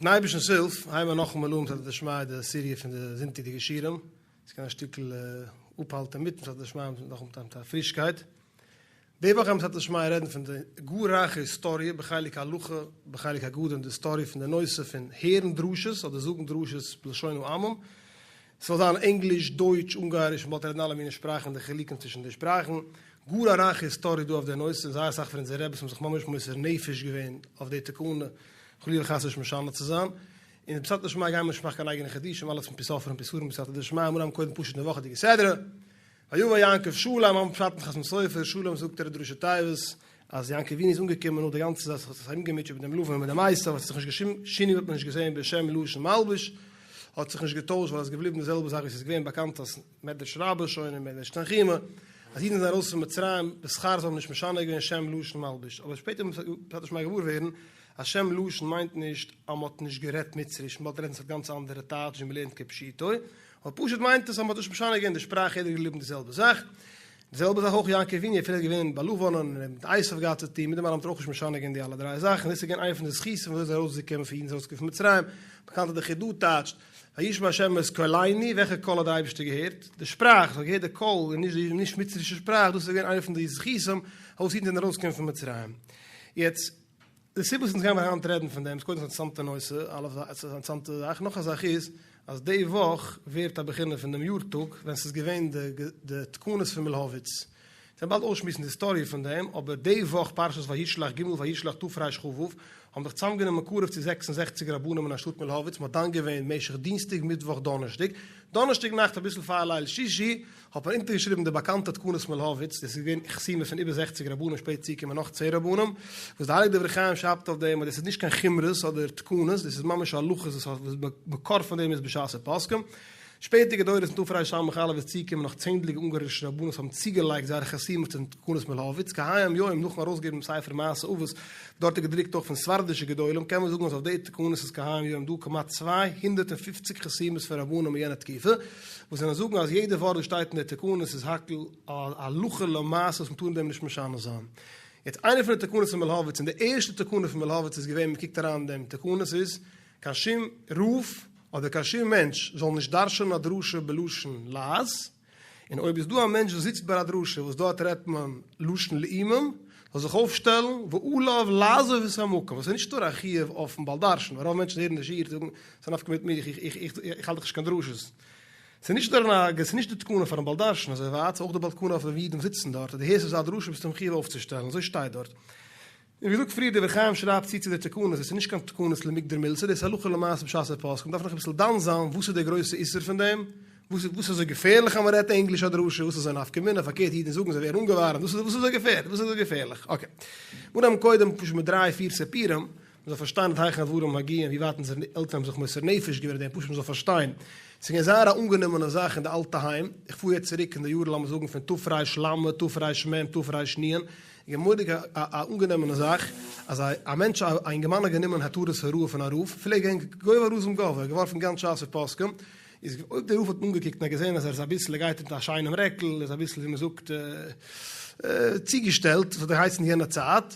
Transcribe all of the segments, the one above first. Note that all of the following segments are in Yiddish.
מיטן אייבערשטנ'ס הילף הייבן מיר נאכאמאל אן בסייעתא דשמיא די סיריע פון די זונטאג'דיגע שיעורים, עס קען א שטיקל אפהאלט אינמיטן בסייעתא דשמיא נאכאמאל מיט א פרישקייט. די וואך גיימיר בסייעתא דשמיא רעדן פון די גאר רייכע היסטאריע בחלק הלכה בחלק אגדה און די היסטאריע פון די נושא פון הערן דרשות אדער זאגן דרשות בלשון העמים, ס'זאל זיין ענגליש, דויטש, אונגאריש, מ'וואלט רעדן אלע מיני שפראכן און די חילוקים צווישן די שפראכן. גאר א רייכע היסטאריע דא אויף די נושא, און זייער אסאך פון אונזערע רעבעס האבן זיך ממש מוסר נפש געווען אויף די תקנה חלילה וחס נישט משנה צו זיין. און בסייעתא דשמיא גייען מיר נישט מאכן קיין אייגענע חידושים, אלעס פון פי סופרים פי ספרים בסייעתא דשמיא, מיר האבן קודם פשוט די וואכעדיגע סדרה. ויבא יעקב שלם, האבן פשט אין חתם סופר, שלם זאגט ער דרשי תיבות, אז יעקב אבינו איז אנגעקומען נאך די גאנצע זאך וואס האט זיך ארומגעמוטשעט מיט דעם לבן און מיט דעם עשו, האט זיך נישט געשום שינוי האט מען נישט געזען בשם לשון מלבוש, האט זיך נישט געטוישט ווייל עס איז געבליבן די זעלבע זאך ווי עס איז געווען באקאנט אז מדרש רבה שוין און מדרש תנחומא אז אידן זענען ארויס פון מצרים בשכר זיי האבן נישט משנה געווען שם לשון מלבוש אבער שפעטער וועט מען שוין געוואר ווערן אז שם לשון מיינט נישט אז מען האט נישט גערעדט מצריש מען האט רעדן ס'האט גאנץ אנדערע טייטש ווי מען לערנט כפשוטו אבער פשוט מיינט עס אז מען האט נישט משנה געווען די שפראך יעדער איז געבליבן די זעלבע זאך. די זעלבע זאך אויך יעקב אבינו אפילו ער איז געווען ביי לבן און ער האט מיט עשיו געהאט צו טון מיט דעם אלעם האט ער אויך נישט משנה געווען די אלע דריי זאכן דאס איז געווען איינע פון די זכותים וואס אזוי איז ארויסגעקומען פון אידן ארויסגעקומען פון מצרים באקאנט אז די חידא טייטשט וישמע ה' את קולנו וועלכע קול האט דער אייבערשטער געהערט? די שפראך, ער האט געהערט די קול און נישט די נישט מצרישע שפראך דאס איז געווען איינע פון די זכותים פארוואס אידן זענען ארויסגעקומען פון מצרים יעצט די סיבה וואס אונז גיימער היינט רעדן פון דעם איז קודם ס'איז א אינטערעסאנטע נושא, א' ס'איז א אינטערעסאנטע זאך, נאך א זאך איז אז די וואך ווערט א בחינה פון דעם יארטאג ווען ס'איז געווען די די תקנות פון מילהאוויץ. מ'וועט באלד אויסשמועסן די היסטאריע פון דעם, אבער די וואך פרשת וישלח ג' וישלח תרכ"ו האבן זיך צוזאמגענומען קרוב צו 66 רבנים אין א שטאט מילהאוויץ, מ'האט דן געווען משך דינסטאג מיטוואך דאנערשטאג, דאנערשטאג נאכט אביסל פאר ליל שישי האט מען אונטערגעשריבן די באקאנטע תקנות מילהאוויץ, דאס איז געווען חתימה פון איבער זעכציג רבנים שפעטער צוגעקומען נאך צען רבנים, וואס די הייליגע דברי חיים שרייבט אויף דעם אז דאס איז נישט קיין חומרות אדער תקנות, דאס איז ממש הלכות וואס האט וואס מקור פון דעם איז בש"ס ופוסקים. שפעטערדיגע דורות אין תרס"א איז צוגעקומען נאך צענדליגע אונגארישע רבנים וואס האבן צוגעלייגט זייערע חתימות צום תקנות מילהאוויץ, כהיום יום נאכן ארויסגעבן דעם ספר מעשה אבות דארט איז געדרוקט אויך פון ספרדישע גדולים, קען מען זאגן אז אויף די תקנות איז כהיום יום דא כמעט 250 חתימות פון רבנים אין יענע תקופה, וואס זענען זאגן אז יעדע ווארט וואס שטייט אין די תקנות איז הכל א הלכה למעשה וואס מ'טאר אין דעם נישט משנה זיין. יעצט איינע פון די תקנות פון מילהאוויץ און די ערשטע תקנה פון מילהאוויץ איז געווען מ'קוקט אריין אין דעם תקנות איז קיין שום רב אדער קיין שום מענטש זאל נישט דרש'ענען א דרשה בלשון לעז, און אויב איז דא א מענטש וואס זיצט ביי א דרשה וואס דארט רעדט מען לשון לאומים, זאל זיך אויפשטעלן ועליו לעזוב את המקום, וואס איז נישט נאר א חיוב אויפן בעל דרשן, ווייל רוב מענטשן הערן די שיעור זאגן, ס'איז א נפקא מיט מיר, איך האלט דאך נישט קיין דרשות. ס'איז נישט נאר א, ס'איז נישט די תקנה פארן בעל דרשן אזוי ווייט, ס'איז אויך די בעל תקנה אויף די אידן וואס זיצן דארט, אז דו הערסט אזא דרשה ביסטו מחויב אויפצושטעלן, אזוי שטייט דארט. און ווי געזאגט פריער, דברי חיים שרייבט צו צו די תקנות, עס איז נישט קיין תקנות למיגדר מילתא, דאס איז הלכה למעשה בשעת הפסק, מ'דארף נאך אביסל דן זיין וואס איז דער גרויסע איסור פון דעם, וואס איז וואס איז אזוי געפערליך אז מ'רעדט ענגליש א דרשה, וואס איז אזוי נפקא מינה, פארקערט אידן זאגן זיי ווערן אנגעווארעמט, וואס איז וואס איז אזוי געפערליך, וואס איז אזוי געפערליך, okay. מיר האבן קודם פשוט מיט דריי פיר סיפורים, מ'זאל פארשטיין עד היכן הדברים מגיעים, ווי ווייט אונזערע עלטערן האבן זיך מוסר נפש געווען אויף דעם, פשוט מ'זאל פארשטיין. ס'איז געווען זייער א אנגענומענע זאך אין די אלטע היים, איך פאר יעצט צוריק אין די יארן לאמיר זאגן פון תר"ל, תר"מ, תר"נ, איז געווען מורא'דיג א א אנגענומענע זאך, אז א א מענטש א א אינגערמאן האט גענומען התרת הוראה פון א רב, פלעג גיין גובה רזים גובה, געווארפן גאנץ ש"ס ופוסקים, איז אויב דער רב האט אנגעקוקט און האט געזען אז ער איז אביסל ער גייט מיט א שיינעם רעקל, ער איז אביסל ווי מ'זאגט צוגעשטעלט, וואס האט געהייסן יענע צייט,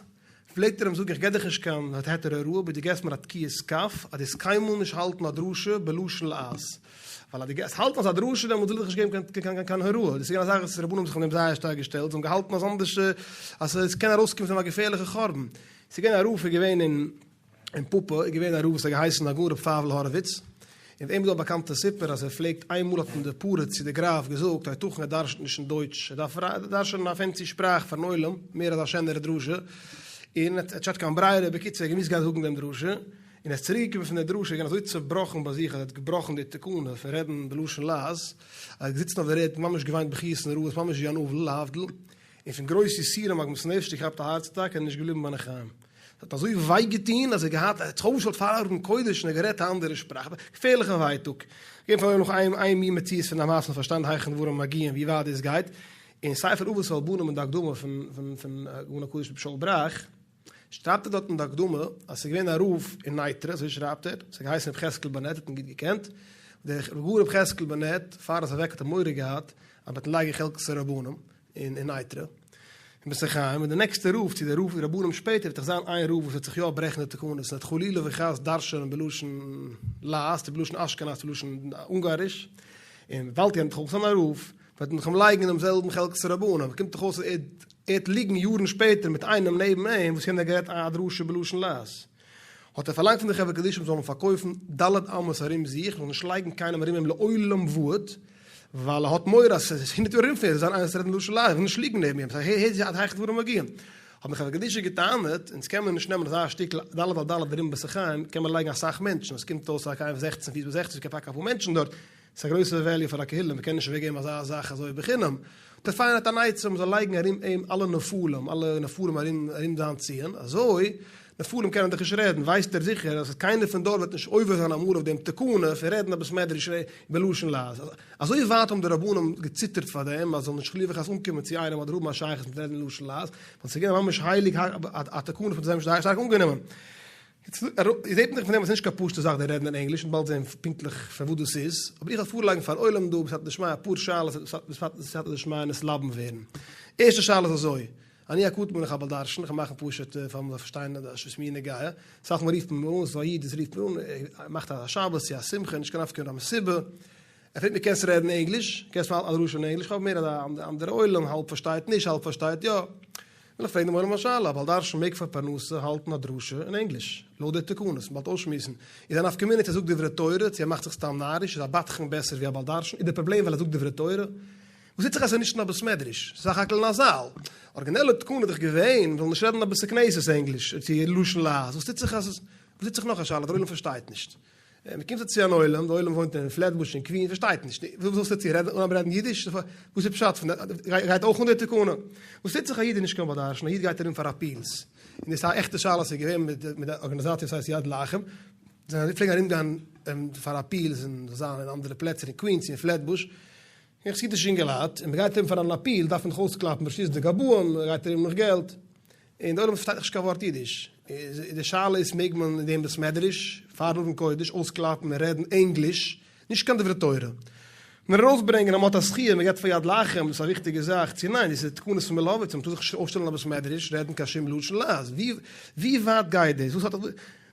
פלעגט ער אים זאגן איך געב דיך נישט קיין היתר הוראה אבער דו געבסט מיר א תקיעת כף אז דו וועסט קיינמאל נישט האלטן א דרשה בלשון לעז, ווייל אז דו גייסט האלטן אזא דרשה דעמאלטס וויל איך דיך נישט געבן קיין הוראה, דאס איז געווען א זאך וואס רבנים האבן זיך אויף דעם זייער שטארק געשטעלט, זיי האבן געהאלטן אז אנדערש אז עס קען ארויסקומען פון דעם א געפערליכע חורבן. ס'איז געווען א רב איז געווען אין אין פאפא איז געווען א רב וואס האט געהייסן הגאון רבי פייוול האראוויץ, און פון אים איז דא א באקאנטע סיפור אז ער פלעגט איינמאל האט אים די פרץ צו די גראף געזאגט היתכן ער דרש'נט נישט אין דויטש ער דארף דרש'נען א fancy שפראך פארן עולם מער אזא שענערע דרשה, און ער האט נישט געהאט קיין ברירה בקיצור ער האט געמוזט גיין זאגן דעם דרשה, און ער איז צוריק געקומען פון דער דרשה געווען אזוי צובראכן ביי זיך אז ער האט געבראכן די תקנה פון רעדן בלשון לעז, אז ער האט געזיצן אויף דער ערד ממש געוויינט בכיות נוראות ממש ווי אן אבל להבדיל, און פון גרויס יסורים עגמת נפש געכאפט א הארץ אטאקע און נישט געבליבן בין החיים. ס'האט אזוי וויי געטון אז ער האט געהאט, ער האט זיך אויפגעשטעלט פאר ארון קודש און ער האט גערעדט א אנדערע שפראך. געפערליכע ווייטאג. געבן פאר נאך איין איין מין מציאות פון די מעשה און פארשטיין היכן דברים מגיעים ווי ווייט דאס גייט. אין ספר אבות על בנים אין די הקדמה פון פון פון הגאון הקדוש רבי שאול בראך, שרייבט ער דארט אין די הקדמה אז ס'איז געווען א רב אין נייטרא, אזוי שרייבט ער, ס'האט געהייסן רבי חזקאל באנעט, האט אים גוט געקענט. דער הגאון רבי חזקאל באנעט, פאר ער איז אוועק האט ער מורא געהאט אז מ'וועט אים לייגן חלקת הרבנים אין נייטרא. אין בית החיים, און די נעקסטע רב צו די רב רבנים שפעטער וועט דאך זיין איין רב וואס וועט זיך יא ברעכן די תקנות און וועט חלילה וחס דרש'ענען בלשון לעז צו בלשון אשכנז צו בלשון אונגאריש, און וויבאלד יענער וועט דאך אויך זיין א רב, וועט מען דאך אים לייגן אינעם זעלבן חלקת הרבנים, קומט דאך אויס אז ער וועט ליגן יארן שפעטער מיט איינעם נעבן אים וואס יענער האט גערעדט א דרשה בלשון לעז. האט ער פארלאנגט פון די חברה קדישא זאלן פארקויפן ד' אמות ארום זיך, מ'זאל נישט לייגן קיינעם ארום אים לעולם ועד, ווייל ער האט מורא אז ס'איז הונדערט יאר ארום פון יעצט וועט זיין איינער וואס רעדט לשון לעז, ער וויל נישט ליגן נעבן אים, סא הער זיך עד היכן דברים מגיעים. האבן די חברה קדישא געטענה'ט, אונז קען מען נישט נעמען אזא שטיקל ד' על ד' ארום בית החיים, קען מען לייגן אסאך מענטשן, עס קומט אויס א קיין זעכצן פיס ביי זעכצן פיס קען פאקן אפאר מענטשן דארט, ס'איז א גרויסע value פאר א קהילה, מ'קען נישט אוועקגעבן אזא זאך אזוי בחינם. דער פיין האט אן עצה, מ'זאל לייגן ארום אים אלע נפלים, אלע נפלים ארום ארום זיין ציון, אזוי, נפלים קענען דאך נישט רעדן, ווייסט ער זיכער אז קיינער פון דארט וועט נישט עובר זיין אמאל אויף דעם תקנה פון רעדן א בית מדרש בלשון לעז. אזוי ווייט האבן די רבנים געציטערט פאר דעם, אז זאל נישט חלילה וחס אנקומען צו איינעם אדער האבן א שייכות מיט רעדן לשון לעז, ווייל ס'איז געווען ממש הייליג א תקנה וואס האט זיי שטארק אנגענומען. יעצט זעט מען דאך פון דעם אז ס'איז נישט קיין פשוטע זאך די רעדן אין ענגליש, און באלד זען פונקטליך פון וואס דאס איז, אבער איך וועל פארלייגן פארן עולם דא בסייעתא דשמיא אפאר שאלות וואס בסייעתא דשמיא נתלבן ווערן. ערשטע שאלה איז אזוי, אני הקטן בין איך א בעל דרשן, איך וועל מאכן פשוט פאר מ'זאל פארשטיין וואס מיר נוגע, אסאך מאל רופט מען מיר אן, ס'איז דא א איד וואס רופט מיר אן, ער מאכט א שבת צו א שמחה, נישט קיין נפקא מינה א מסיבה, ער פרעגט מיר קענסט רעדן ענגליש? קענסט מיר האלטן א דרשה אין ענגליש? איך האב מער אזא אנדערע עולם, האלב פארשטייט נישט האלב פארשטייט יא. וויל איך פרעגן דעם עולם א שאלה, א בעל דרשן מעג פאר פרנסה האלטן א דרשה אין ענגליש? לויט די תקנות, מ'באלד אויסשמועסן, איז א נפקא מינה צו ער זאגט דברי תורה, צו ער מאכט זיך סתם נאריש, איז א בדחן בעסער ווי א בעל דרשן, איז די פראבלעם ווייל ער זאגט דברי תורה? וואס טוט זיך אז ס'איז נישט אין א בית מדרש, ס'איז סך הכל אין א זאל? ארגינעלע תקנה איז דאך געווען, מ'זאל נישט רעדן אין א בית הכנסת ענגליש, צו לשון לעז, וואס טוט זיך אז, וואס טוט זיך נאך א שאלה, דער עולם פארשטייט נישט. מען קומט צו אן עולם, די עולם וואוינט אין פלעטבוש און קווינס, פארשטייט נישט, וואס ווילסטו צו רעדן אנהייבן רעדן אידיש? וואס איז פשט פון דעם? גייט אויך אן די תקנה? וואס טוט זיך א איד איז נישט קיין בעל דרשן, א איד גייט ארום פאר appeals, און דאס איז א עכטע שאלה, ס'איז געווען מיט די ארגאניזאציע וואס הייסט יד לאחים, זיי פלעגן ארום גיין פאר appeals און זיין אין אנדערע פלעצער אין קווינס און פלעטבוש, און חסידישע אינגעלייט, און מען גייט ארום פאר אן appeal דארף מען דאך אויסקלאפן ברשות די גבאים, מען גייט ארום נאך געלט, און די עולם פארשטייט דאך נישט קיין ווארט אידיש, איז די שאלה איז מעג מען אין דעם בית מדרש פארן ארון קודש אויסקלאפן און רעדן ענגליש, נישט קיין דברי תורה, נאר ארויסברענגען אז מען האט א זכי' מען געבט פאר יד לאחים, דאס איז א וויכטיגע זאך, צו ניין, דאס איז תקנות פון מילאוויץ, מען טאר זיך נישט אויפשטעלן אין א בית מדרש רעדן קיין שום לשון לעז, ווי ווייט גייט דאס, וואס האט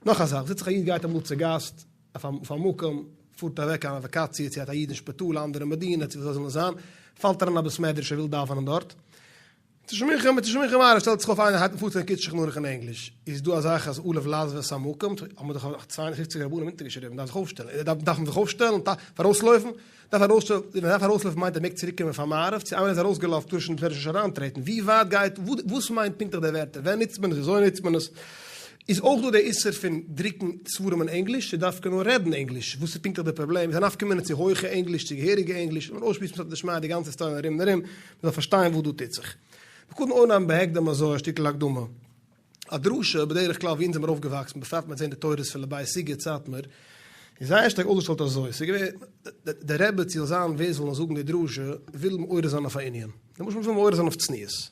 נאך א זאך, וואס טוט זיך א איד גייט אמאל צו גאסט אויף א מקום, פארט אוועק קיין א וואקאציע צו האט א איד אין שפיטאל, א אנדערע מדינה, צו וואס זאל עס זיין, פאלט אריין אין א בית מדרש ער וויל דאווענען דארט, צווישן מנחה און צווישן מנחה מעריב שטעלט זיך אויף איינער הייבט אן פארצוגיין קיצור שולחן ערוך אין ענגליש, איז דא א זאך אז עליו לעזוב את המקום, האבן דאך 52 רבנים אונטערגעשריבן, מ'דארף זיך אויפשטעלן, דארף מען זיך אויפשטעלן? דארף ארויסלויפן? דארף ארויסשטעלן, ווען מ'דארף ארויסלויפן מיינט ער מעג צוריק קומען פאר מעריב, צו איינמאל ער איז ארויסגעלאפן טאר ער שוין נישט אריינטרעטן, ווי ווייט גייט, וואס מיינט פונקטליך די ווערטער, ווען נוצט מען עס, וויאזוי נוצט מען עס, איז אויך דא די איסור פון דרוקן ספרים אין ענגליש, צו דווקא נאר רעדן ענגליש, וואס איז פונקטליך די פראבלעם, איז א נפקא מינה צו הויכע ענגליש צו געהעריגע ענגליש, און אויסשמועסן בסייעתא דשמיא די גאנצע story ארום און ארום, מ'זאל פארשטיין וואס דא טוט זיך. מ'קען אנהייבן בהקדם אזוי א שטיקל הקדמה. א דרשה, בדרך כלל ווי אונז זעמיר אויפגעוואקסן, בפרט מיט זען די תורות פון לבית סיגוט סאטמאר, איז זייער שטארק אויסגעשטעלט אזוי, ס'איז געווען, די רבי צו זאל זיין ווער ס'זאל נאר זאגן די דרשה, וויל מעורר זיין אויף א ענין. למשל מ'וויל מעורר זיין אויף צניעות.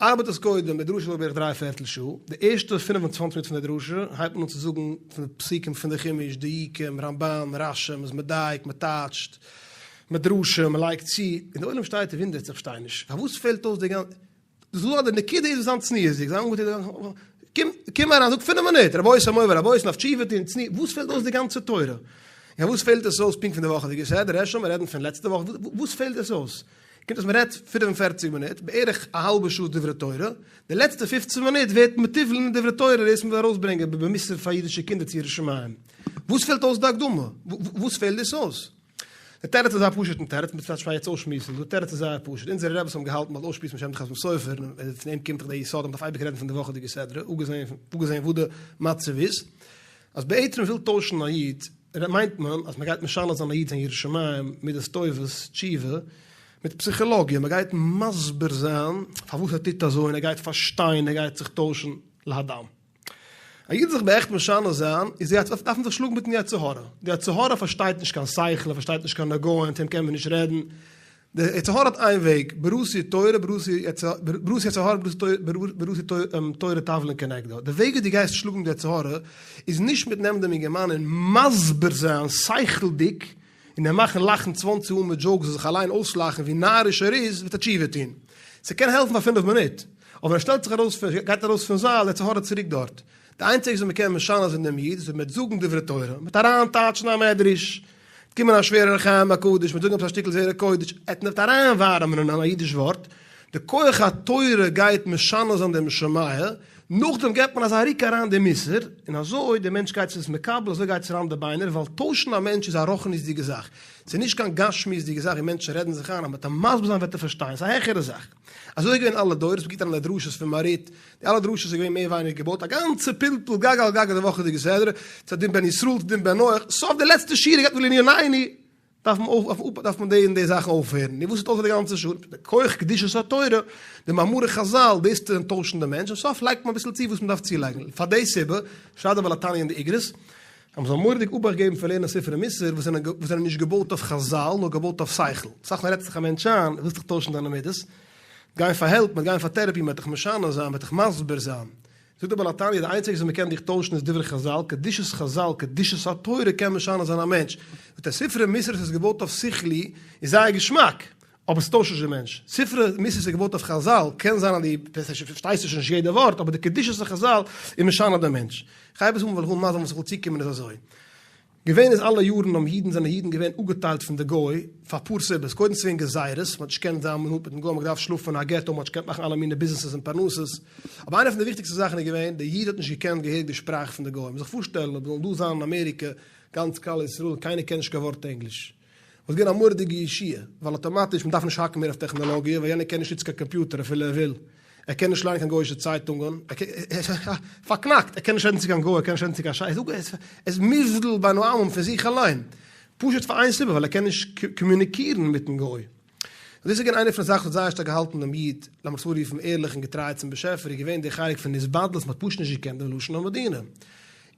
ארבעט עס קודם, די דרשה דויערט בערך דריי פערטל שעה, די ערשטע 25 מינוט פון די דרשה הייבט מען אן צו זאגן פון די פסוקים פון די חומש, דיוקים, רמבן, רשי, מ'איז מדייק, מ'טייטשט, מדרשים, מ'לייגט צו, און די עולם שטייט און וואונדערט זיך, כ'פארשטיי נישט, פארוואס פעלט אויס די גאנצע, דאס איז דא די נקודה איז זיין צניעות'דיג, זיין אנגעטון, קום קום אריין זאג פינף מינוט, רבותי מורי ורבותי מ'דארף תשובה טון, צניעות, וואס פעלט אויס די גאנצע תורה? און פארוואס פעלט עס אויס פונקט פון די וואכעדיגע סדרה, אפשר מיר רעדן פון לעצטע וואך, וואס פעלט עס אויס? קומט אויס מ'רעדט 45 מינוט, בערך א האלבע שעה דברי תורה, די לעצטע 15 מינוט ווערט מטובל אין דברי תורה דאס מ'וויל ארויסברענגען במוסר פאר אידישע קינדער צו יראת שמים. וואס פעלט אויס די הקדמה? וואס פעלט דאס אויס? די תירוץ איז א פשוט'ן תירוץ, מ'דארף שוין יעצט אויסשמועסן, די תירוץ איז זייער פשוט, אונזערע רבי'ס האבן געהאלטן מ'זאל אויסשמועסן בשם די חתם סופר, און פון דעם קומט דאך די יסוד אז מ'דארף אייביג רעדן פון די וואכעדיגע סדרה, אפגעזען וואס די מצב איז, אז בעצם מ'וויל טוישן א איד, מיינט מען אז מ'גייט משנה זיין א איד זיין יראת שמים, מידות טובות, תשובה, מיט פסיכאלאגיע, מ'גייט מסביר זיין פארוואס ער טוט אזוי און ער גייט פארשטיין, ער גייט זיך טוישן להדם. א איד זיך בעכט משנה זיין איז יעצט דארף מען זיך שלאגן מיטן יצר הרע, די יצר הרע פארשטייט נישט קיין שכל, ער פארשטייט נישט קיין הגיון, מיט אים קען מען נישט רעדן, די יצר הרע האט איין וועג, בראתי תורה בראתי יצר הרע בראתי תורה תבלין כנגדו, די וועג ווי דו גייסט שלאגן די יצר הרע איז נישט מיט נעמען דעם אינגערמאן און מסביר זיין שכל'דיג און אים מאכן לאכן צוואנציג מאל מיט jokes און זיך אליין אויסלאכן ווי נאריש ער איז, וועט ער תשובה טון. ס'קען העלפן פאר פינף מינוט. אבער ער שטעלט זיך ארויס פון, גייט ארויס פון זאל, יצר הרע צוריק דארט. די איינציגסטע וואס מ'קען משנה זיין דעם איד איז מיט זאגן דברי תורה, מיט אריינטייטשן א מדרש, מיט קומען א שווערער אור החיים הקדוש, מיט זאגן עפעס א שטיקל זרע קודש, עט מיט אריינווארעמען אין אים א אידיש ווארט, די כח התורה גייט משנה זיין דעם שומע, נאכדעם געבט מען אזא ריק אריין די מוסר, און אזוי דער מענטש גייט עס מקבל, אזוי גייט עס אריין די ביינער, ווייל טוישן א מענטש איז א רוחניות'דיגע זאך, ס'איז נישט קיין גשמיות'דיגע זאך ווי מענטשן רעדן זיך איין אז מ'וועט אים מסביר זיין וועט ער פארשטיין, ס'איז א העכערע זאך. אזוי איז געווען אלע דורות, מ'קוקט אריין די דרשות פון מהרי"ט, די אלע דרשות איז געווען מער ווייניגער געבויט א גאנצע פלפול גג על גג די וואכעדיגע סדרה, צו דין בן ישראל צו דין בן נח, סוף די לעצטע שורה גייט מען לענינינו, דארף מען אויף דארף מען די און די זאכן אויפהערן, נו וואס איז אויסער די גאנצע שורה, די כח קדושת התורה, די מאמרי חזל, דאס טוט אנטוישן די מענטש, און סוף לייגט מען אביסל צו וואס מען דארף צולייגן, פאר די סיבה שרייבט דער בעל התניא אין די איגרות, אז מען זאל מורא'דיג אבאכט געבן פון לערנען ספרי מוסר וואס זענען וואס זענען נישט געבויט אויף חזל נאר געבויט אויף שכל, אסאך מאל רעדט זיך א מענטש איין, ווילסט דיך טוישן דיינע מידות, גיין פאר העלפ, מ'וועט גיין פאר therapy, מ'וועט דיך משנה זיין, מ'וועט דיך מסביר זיין. זאגט דער בעל התניא, די איינציגסטע וואס מ'קען דיך טוישן איז דברי חזל, קדושת חזל, קדושת התורה קען משנה זיין א מענטש. זאגט ער, ספרי מוסר וואס איז געבויט אויף שכלי איז זייער געשמאק, אבער ס'טוישט נישט די מענטש. ספרי מוסר וואס איז געבויט אויף חזל, קען זיין אז דו פארשטייסט נישט נישט יעדע ווארט, אבער די קדושת החזל איז משנה די מענטש. כ'הייב עס אן ווייל איך וויל מסביר זיין וואס איך וויל צוקומען איז אזוי. געווען איז אלע יארן האבן אידן זענען אידן געווען אפגעטיילט פון די גוי פאר אפאר סיבות, קודם ס'געווען גזירות, מ'האט נישט געקענט זיין נאנט מיטן גוי, מ'האט געדארפט שלאפן אין א געטא, מ'האט נישט געקענט מאכן אלע מיני ביזנעסעס און פרנסות, אבער איינע פון די וויכטיגסטע זאכן איז געווען, די איד האט נישט געקענט געהעריג די שפראך פון די גוי, מ'זאל זיך פארשטעלן אויב זאלן דא זיין אין אמעריקע גאנץ כלל ישראל און קיינער קען נישט קיין ווארט ענגליש, וואלט געווען א מורא'דיגע ישועה, ווייל אטאמאטיש מ'דארף נישט האקן מער אויף טעכנאלאגיע, ווייל יענער קען נישט נוצן קיין קאמפיוטער אפילו ער וויל, ער קען נישט ליינען קיין גוי'אישע צייטונגען, ער קען, ער איז פארקנאקט, ער קען נישט רעדן צו קיין גוי, ער קען נישט רעדן צו קיין שייך, ער איז מובדל בין העמים פון זיך אליין, פשוט פאר איין סיבה, ווייל ער קען נישט קאמיוניקירן מיטן גוי. און דאס איז געווען איינע פון די זאכן וואס האט זייער שטארק געהאלטן דעם איד, לאמיר עס אנרופן ערליך און געטריי צום באשעפער, איז געווען דער חלק פון התבדלות, מען האט פשוט נישט געקענט דעם לשון המדינה.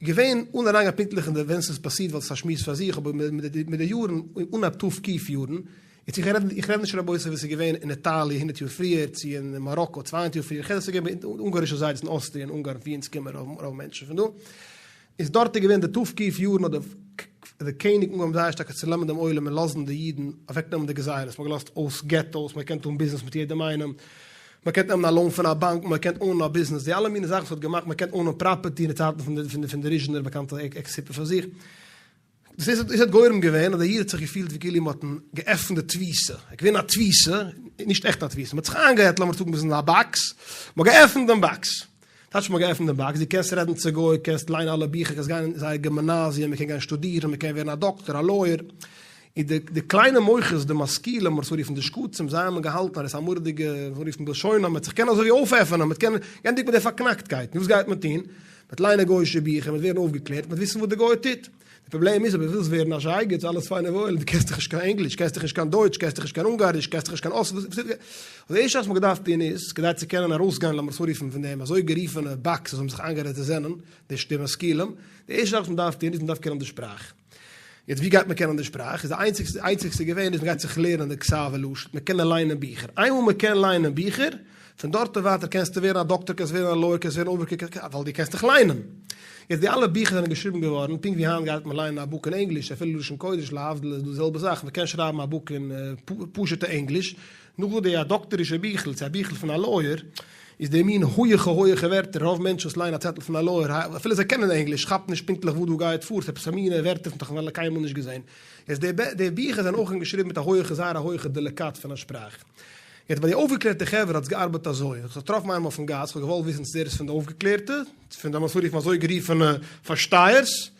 געווען, אן אריינגיין פונקטליך אין די ווען ס'איז פאסירט ווייל ס'איז א שמועס פאר זיך, אבער מיט די יארן, אנהייב ת"ק יארן, יעצט איך רעד איך רעד נישט רבותי וואס איז געווען אין איטאליע הונדרעט יאר פריער צו אין מאראקא 200 יאר פריער, איך רעד וואס איז געווען ביי אונגארישע זיידעס אין אוסטריע און אונגארן ווי אונז קומען רוב רוב מענטשן פון דא, איז דארט איז געווען די ת"ק יארן האט די קעניג אנגעהויבן זייער שטארק צו נעמען דעם עולם און לאזן די אידן אוועק נעמען די גזירות, מ'האט געלאזט אויס געטאוס, מ'האט געקענט טון ביזנעס מיט יעדעם איינעם, מען קען נעמען א loan פון א באנק, מען קען own ען א ביזנעס, די אלע מיני זאכן וואס האט געמאכט מען קען own ען property אין די צייטן פון די פון די ריזשינער באקאנטע עקס סיפור פאר זיך. דאס איז דאס האט גורם געווען אז דער איד האט זיך געפילט ווי כאילו מען האט אים געעפנט די תפיסה, ער איז געווען א תפיסה, נישט עכט א תפיסה, מען האט זיך איינגערעדט לאמיר זאגן ביז אין א box, מען האט געעפנט דעם box, טייטש מען האט געעפנט דעם box, דו קענסט רעדן צו גוי, קענסט ליינען אלע ביכער, קענסט גיין אין זייער גימנאזיע, מען קען גיין שטודירן, מען קען ווערן א דאקטער, א לויער, און די די קליינע מוחות, די משכילים, וואס רופן די שקצים, זיי האבן געהאלטן אז עס איז א מורא'דיגע, וואס רופן בלשונם, מען וועט זיך קענען אזוי ווי אויפעפענען, מען וועט קענען, גענדיגט מיט די פארקנאקטקייט, נו וואס גייט מען טון? מען וועט ליינען גוי'אישע ביכער, מען וועט ווערן אויפגעקלערט, מען וועט וויסן וואס די גוי טוט. די פראבלעם איז אויב דו ווילסט ווערן א שייגעץ, אלעס פיין און וואויל, דו קענסט דאך נישט קיין ענגליש, קענסט דאך נישט קיין דויטש, קענסט דאך נישט קיין אונגאריש, קענסט דאך נישט קיין אויס, וואס די ערשטע זאך וואס מען האט געדארפט טון איז, כדי צו קענען ארויסגיין, לאמיר עס אנרופן, פון דעם אזוי גערופענע box וואס האבן זיך איינגערעדט זיי זענען, די משכילים, די ערשטע זאך וואס מען דארף טון איז, מען דארף קענען די שפראך. יעצט ווי גייט מען קענען די שפראך? איז די איינציגסטע איינציגסטע געווען איז מען גייט זיך לערנען די כתב ולשון, מען קען ליינען ביכער, איינמאל מען קען ליינען ביכער, פון דארט און ווייטער קענסטו ווערן א דאקטער, קענסט ווערן א לויער, קענסט ווערן אויבערקוקער, ווייל דו קענסט דאך ליינען. יעצט די אלע ביכער זענען געשריבן געווארן, פונקט ווי היינט גייט מען ליינען א book אין ענגליש, אפילו לשון קודש להבדיל איז דא די זעלבע זאך, מען קען שרייבן א book אין פשוטע ענגליש, נאך די א דאקטערישע ביכל צו א ביכל פון א לויער, איז די מין הויעכע הויעכע ווערטער, רוב מענטשן וואס ליינען א צעטל פון א לויער, אפילו זיי קענען ענגליש, כאפן נישט פונקטליך וואס דא גייט פאר, ס'איז עפעס א מינע ווערטער וואס מ'האט נאך קיינמאל נישט געזען. יעצט די די ביכער זענען אויך געשריבן מיט א הויעכע זייער א הויעכע דעליקאט פון א שפראך. יעצט ביי די אויפגעקלערטע חברה האט עס געארבעט אזוי, איך האב געטראפן איינעם אויפן גאס, איך האב געוואלט וויסן צו דער איז פון די אויפגעקלערטע, פון די לאמיר עס אנרופן אזוי גערופענע פארשטייערס,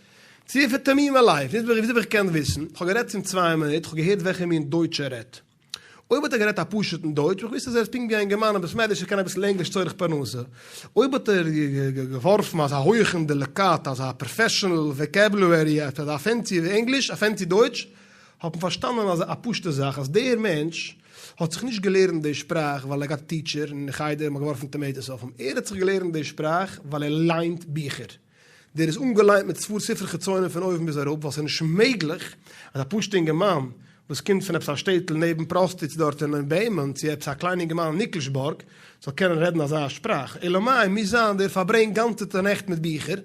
צו פון תמימי לב, וויאזוי האב איך געקענט וויסן? איך האב גערעדט צו אים צוויי מינוט, איך האב געהערט וועלכע מין דויטש ער רעדט. אויב האט ער גערעדט א פשוט'ן דויטש, וואלט איך געוואוסט אז ער איז פונקט ווי א אינגערמאן אין בית מדרש, ער קען אביסל ענגליש צורך פרנסה. אויב האט ער געווארפן אזא הויכן דעליקאט, אזא professional vocabulary, אזא fancy ענגליש, א fancy דויטש, האט מען פארשטאנען אז א פשוט'ע זאך, אז דער מענטש האט זיך נישט געלערנט די שפראך ווייל ער האט געהאט א teacher אין חדר און מ'האט געווארפן tomatoes אויף אים. ער האט זיך געלערנט די שפראך ווייל ער ליינט ביכער. דער איז אנגעליינט מיט ספר ספרי חיצונים פון אויבן ביז אראפ, ווייל ס'איז נישט מעגליך אז א פשוטע אינגערמאן וואס קומט פון עפעס א שטעטל נעבן פראסטיץ דארט אין בעהמען צו עפעס א קליין אינגערמאן אין ניקלשבורג זאל קענען רעדן אזא שפראך, אלא מאי מוז זיין דער פארברענגט גאנצעטע נעכט מיט ביכער,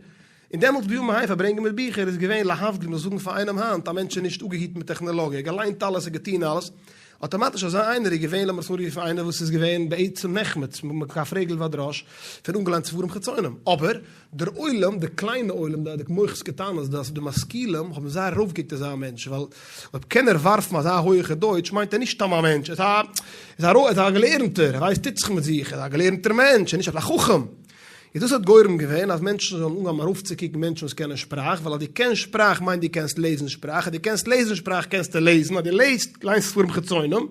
און דעמאלטס בימים ההם פארברענגען מיט ביכער איז געווען להבדיל מ'זאל זאגן פאר איינעם היינט א מענטש איז נישט אפגעהיטן מיט טעכנעלאגיע, געליינט אלעס און געטון אלעס. אטאמאטיש אזא איינער איז געווען לאמיר עס אנרופן איינער וואס איז געווען בעצם נחמץ מכף רגל ועד ראש פון אנגעליינט ספרים חיצונים, אבער דער עולם, די קליינע עולם, די מוחות קטנות, די משכילים האבן זייער ארויפגעקוקט אזא מענטש, ווייל אויב קען ער ווארפן אזא הויעכע דויטש מיינט ער נישט סתם א מענטש, ער איז א געלערנטער, ער ווייסט טוט זיך מיט זיך, ער איז א געלערנטער מענטש, ער איז נישט א חכם. איז דאס האט גורם געווען אז מענטשן זאלן אנגעהויבן ארויפצוקוקן מענטשן וואס קענען שפראך, ווייל אז דו קענסט שפראך מיינט דו קענסט לעזן שפראך, אז דו קענסט לעזן שפראך קענסטו לעזן, אז דו לעזט, ליינסט ספרים חיצונים,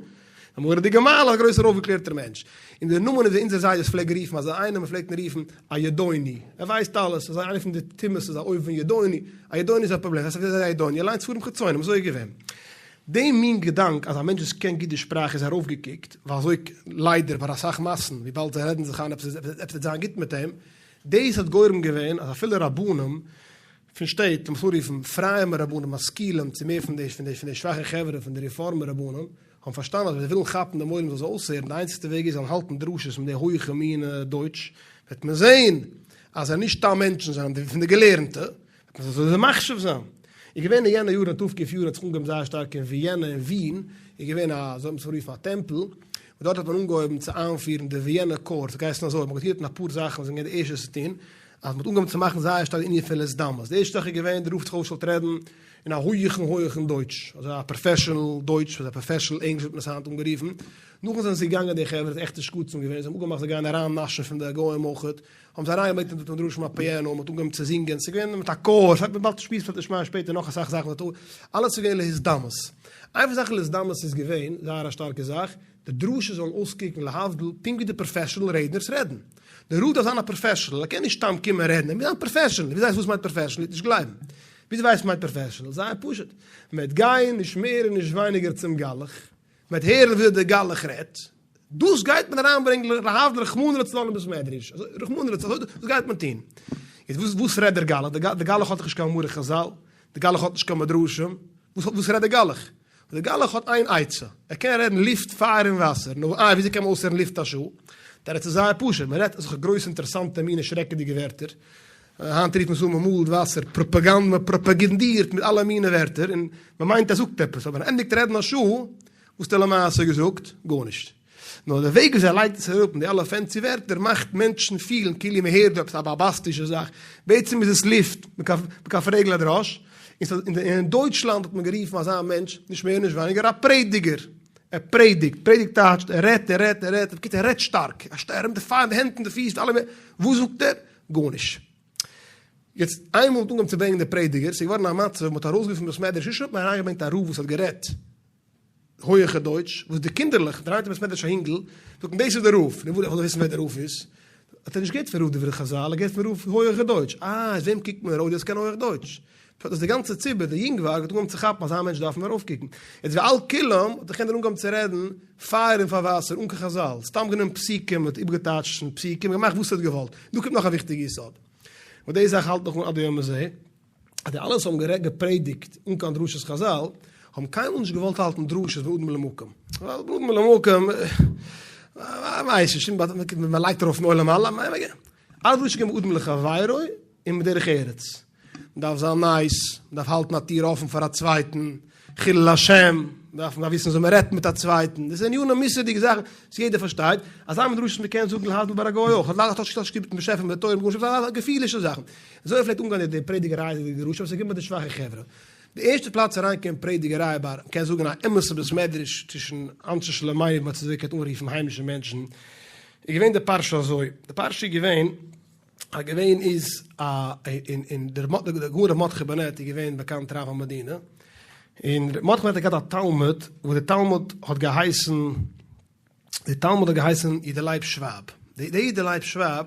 א מורא'דיגע מעלה, א גרויסער אויפגעקלערטער מענטש. און דער נאמען איז ווי אונזער זיידעס פלעגן רופן אזא איינעם, מען פלעגט אים רופן א ידעוני, ער ווייסט אלעס, אזא איינער פון די טומאות איז א אויבן ידעוני, א ידעוני איז א פראבלעם, וואס הייסט א ידעוני? ער ליינט ספרים חיצונים, אזוי איז געווען. די מין געדאנק אז א מענטש וואס קען גוט די שפראך איז ארויפגעקוקט, ווייל אזוי ליידער ביי אסאך מאסן, וויבאלד זיי רעדן זיך איין עפעס עפעס וועט זיין גוט מיט אים, דאס האט גורם געווען אז אפילו רבנים פון שטעט, לאמיר עס אנרופן פרייע רבנים, משכילים, צו מער פון די פון די פון די שוואכע חברה פון די רעפארמער רבנים, האבן פארשטאנען אז ווען זיי ווילן כאפן דעם עולם זאל זיי אויסהערן, די איינציגסטע וועג איז זיי זאלן האלטן דרשות מיט די הויכע מינע דויטש, וועט מען זען אז זיי זענען נישט סתם מענטשן, זיי זענען פון די געלערנטע, וועט מען זיי אזוי מחשיב זיין. איז געווען אין יענע יארן אין ת"ק יארן האט זיך אנגעהויבן זייער שטארק אין וויענע אין ווין איז געווען א אזוי האט מען עס אנגערופן א טעמפל און דארט האט מען אנגעהויבן צו איינפירן די וויענע קאורט ס'האט געהייסן אזוי מען האט געטון אפאר זאכן וואס זענען געווען די ערשטע צו טון אז מען האט אנגעהויבן צו מאכן זייער שטארק די ענין פון להתדמות די ערשטע זאך איז געווען די רב האט זיך אויפגעשטעלט רעדן אין א הויכן הויכן דויטש אזוי א פראפעשענעל דויטש אזא פראפעשענעל ענגליש ווי מען האט עס היינט אנגערופן נאכדעם זענען זיי געגאנגען די חברה עכטע שקצים געווען זיי האבן אפגעמאכט זיי גייען אריין נאשן פון די גוים אויכעט האבן זיי אריינגעברענגט אין די בית מדרשים א פיאנא, מען האט אנגעהויבן צו זינגען, ס'איז געווען מיט א כאר, ס'האט מען באלד שמועסט וועט נשמע שפעטער נאך אסאך זאכן, אלעס איז געווען להתדמות. איין פון זאכן להתדמות איז געווען זייער א שטארקע זאך, די דרשות זאלן אויסקוקן להבדיל פונקט ווי די פראפעשענעל רעדנערס רעדן. דער רב דארף זיין א פראפעשענעל, ער קען נישט סתם קומען רעדן, ער מוז זיין פראפעשענעל, ווי ווייסט וואס מיינט פראפעשענעל, איר וועט נישט גלייבן. ווי ווייסט וואס מיינט פראפעשענעל? זייער פשוט, מען וועט גיין נישט מער און נישט ווייניגער צום גלח, מען וועט הערן וויאזוי דער גלח רעדט, דאס גייט מען אריינברענגען להבדיל רחמנא לצלן אין בית מדרש, אזוי רחמנא לצלן, אזוי דאס גייט מען טון. יעצט וואס וואס רעדט דער גלח? דער גלח האט דאך נישט קיין מאמרי חזל, דער גלח האט נישט קיין מדרשים, וואס וואס רעדט דער גלח? דער גלח האט איין עצה, ער קען רעדן לופט, פייער און וואסער, נו איי וויאזוי קען מען אויסהערן לופט א שעה? תירוץ איז זייער פשוט, מען רעדט אזעלכע גרויסע אינטערעסאנטע מינע שרעקעדיגע ווערטער, היינט רופט מען עס אן מען מאלט וואסער, פראפאגאנד, מען פראפאגאנדירט מיט אלע מינע ווערטער, און מען מיינט ער זאגט עפעס, אבער ער ענדיגט רעדן א שעה, וואס האט ער למעשה געזאגט? גארנישט. נאר די וועג וויאזוי ער לייגט עס אראפ מיט די אלע fancy ווערטער מאכט מענטשן פילן כאילו מען הערט דא עפעס א באמבאסטישע זאך, בעצם איז עס לופט, מכף רגל עד ראש, און אין דויטשלאנד האט מען גערופן אזא מענטש נישט מער נישט ווייניגער א פרעדיגער. ער פרעדיגט, פרעדיגט טייטשט ער רעדט, ער רעדט, ער רעדט, בקיצור ער רעדט שטארק, ער נעמט די פייער אין די הענט און די פיס, אלע, וואס זאגט ער? גארנישט. יעצט איינמאל מ'האט אנגעהויבן צו ברענגען די פרעדיגער, ס'איז געווארן א מצב, מ'האט ארויסגערופן בית מדרש, נישט האט מען אריינגעברענגט א רב וואס האט גערעדט הויעכע דויטש, וואס די קינדערלעך, דרייט אין בית מדרש א אינגל, זאגט מען דאס איז דער רב, נו וואס, איך וויל וויסן ווער דער רב איז, האט ער נישט געהערט פון רב דברי חזל, ער האט געהערט פון רב הויעכע דויטש, אה, איז וועם קוקט מען ארויף, דער וואס קען הויעך דויטש. פשט אז די גאנצע ציבור, די יונגווארג, האט אנגעהויבן צו כאפן אז אזא מענטש דארף מען ארויפקוקן. יעצט ועל כולם האט דאך יענער אנגעהויבן צו רעדן פייער און פאר וואסער אן קיין חזל, סתם גענומען פסוקים און איבערגעטייטשט פון פסוקים און געמאכט וואס ער האט געוואלט. דא קומט נאך א וויכטיגע יסוד, וואס די זאך האלט נאך אן עד היום הזה, אז די אלע וואס האבן גערעדט געפרעדיגט אן קיין דרשות חזל, האבן קיינמאל נישט געוואלט האלטן דרשות בין אדם למקום. ווייל בין אדם למקום, ווייס נישט, מען לייגט ארויף אויפן עולם אלע, אלע דרשות געבן אדם לחבירו און בדרך ארץ. מען דארף זיין nice, מען דארף האלטן א טיר אפן פאר א צווייטן, חילול השם, מען דארף וויסן וויאזוי מען רעדט מיט א צווייטן, דאס זענען ענינים מוסר'דיגע זאכן וואס יעדער פארשטייט, אזא מין דרשות מען קען זאגן להבדיל ביי א גוי אויך, האט ליידער נישט קיין מיטן באשעפער מיט די תורה מיט גארנישט, אזא געפילישע זאכן, אזוי פלעגט אנגיין די פרעדיגעריי די דרשה, אבער ס'איז געקומען ביי די שוואכע חברה, די ערשטע פלאץ אריינקומען פרעדיגעריי ביי מ'קען זאגן א אמת'ע בית מדרש צווישן אנשי שלומינו ווי מ'האט עס אזוי געקענט אנרופן היימישע מענטשן, איז געווען די פרשה אזוי, די פרשה איז געווען. א געווען איז א און און דער גאון ר' מרדכי באנעט איז געווען באקאנט רב המדינה, און ר' מרדכי באנעט האט געהאט א תלמיד וואס דער תלמיד האט געהייסן דער תלמיד האט געהייסן יודא לייב שוואב, דער יודא לייב שוואב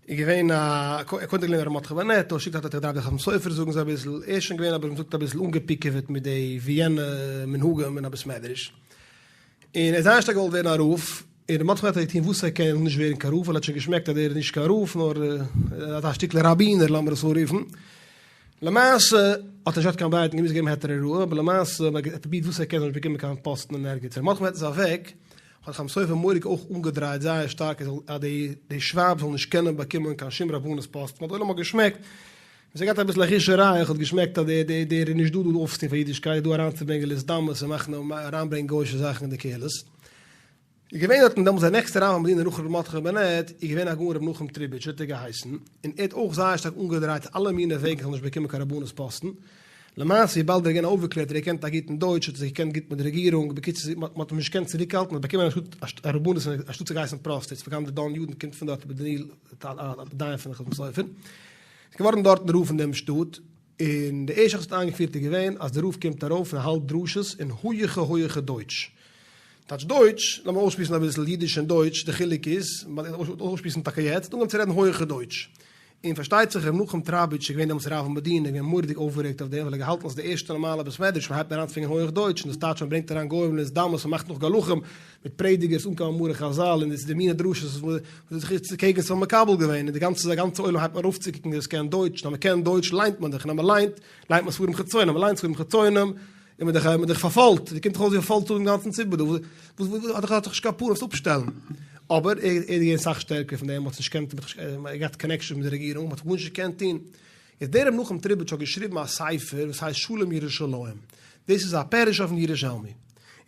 איז געווען א קודם געלערנט ר' מרדכי באנעט, און שפעטער האט ער געדארפט די חתם סופר זאגן זיי אביסל, ער איז שוין געווען אבער מ'זאגט אביסל אנגעפיקעוועט מיט די וויענע מנהגים אין א בית מדרש, און ער האט זייער שטארק געוואלט ווערן א רב, און ר' מרדכי האט געטון וואס ער קען ער זאל נישט ווערן קיין רב, ווייל ער האט שוין געשמעקט אז ער איז נישט קיין רב נאר אזא שטיקל ראבינער לאמיר עס אנרופן. למעשה האט ער נישט געהאט קיין בית און געמוזט געבן היתר הוראה, אבער למעשה האט ער פרובירט וואס ער קען זאל נישט באקומען קיין פאסטן אין ערגעץ. ר' מרדכי איז אוועק, האט חתם סופר מורא'דיג אויך אנגעדרייט זייער שטארק אז די שוואב זאל נישט קענען באקומען קיין שום רבנות פאסטן, ווייל די עולם האט געשמעקט. עס האט געהאט אביסל א חוש הריח, האט געשמעקט אז דער דער דער איז נישט דא דא אויפצוטון פאר אידישקייט, ער איז דא אריינצוברענגען להתדמות און מאכן אריינברענגען גוי'אישע זאכן אין די קהילות. איז געווען דארטן דעמאלטס דער נעקסטער רב המדינה נאך ר' מרדכי בנעט איז געווען הגאון ר' נחום טריביטש האט ער געהייסן, און ער האט אויך זייער שטארק אנגעדרייט אלע מיני וועגן זאל נישט באקומען קיין רבנות פאסטן, למעשה וויבאלד ער איז געווען א אויפגעקלערטער ער קענט א גוטן דויטש האט ער זיך געקענט גוט מיט די רעגירונג, בקיצור מען האט אים נישט געקענט צוריקהאלטן ער האט באקומען אנשטאט א רבנות אנשטאט צו געהייסן פראסטיץ וגם דער דן ידין קומט פון דארט רבי דניאל א דיין פון חתם סופר איז געווארן דארטן רב פון דעם שטאט, און די ערשטע זאך וואס האט איינגעפירט איז געווען אז די רב קומט ארויף און האלט דרשות אין הויעכע הויעכע דויטש. טייטש דויטש, לאמיר אויסשמועסן אביסל אידיש און דויטש, די חילוק איז, אויסשמועסן טאקע יעצט, אנגעהויבן צו רעדן הויעכע דויטש. און פארשטייט זיך ר' נחום טראביטש איז געווען דעמאלטס רב אין מדינה, געווען מורא'דיג אויפגערעגט אויף דעם, ווייל ער האט געהאלטן אז די ערשטע נארמאלע בית מדרש, מען הייבט אן אריינצוברענגען הויעך דויטש, און דאס טייטש מען ברענגט אריין גוים להתדמות, מען מאכט נאך גלחים מיט פרעדיגערס אן קיין מאמרי חזל, און דאס איז די מינע דרשות וואס וואס איז קעגן וואס מ'האט מקבל געווען, און די גאנצע די גאנצע עולם הייבט אן ארויפצוקוקן ווער עס קען דויטש, און אז מען קען דויטש ליינט מען דאך, און אז מען ליינט, ליינט מען ספרים חיצונים, אז מען ליינט ספרים חיצונים, איז מען דאך איז מען דאך פארפוילט, ווי קומט דאך אויס ווי פארפוילט דעם גאנצן ציבור דא, וואס וואס האט דאך האט דאך נישט קיין פנים עס אפשטעלן, אבער ער איז געווען סאך שטערקער פון דעם, מען האט נישט געקענט, ער האט געהאט connections מיט די רעגירונג, מען האט גארנישט געקענט טון. איז דער רבי נחום טריביטש האט געשריבן א ספר וואס הייסט שלום ירושלים, דאס איז א פירוש אויפן ירושלמי,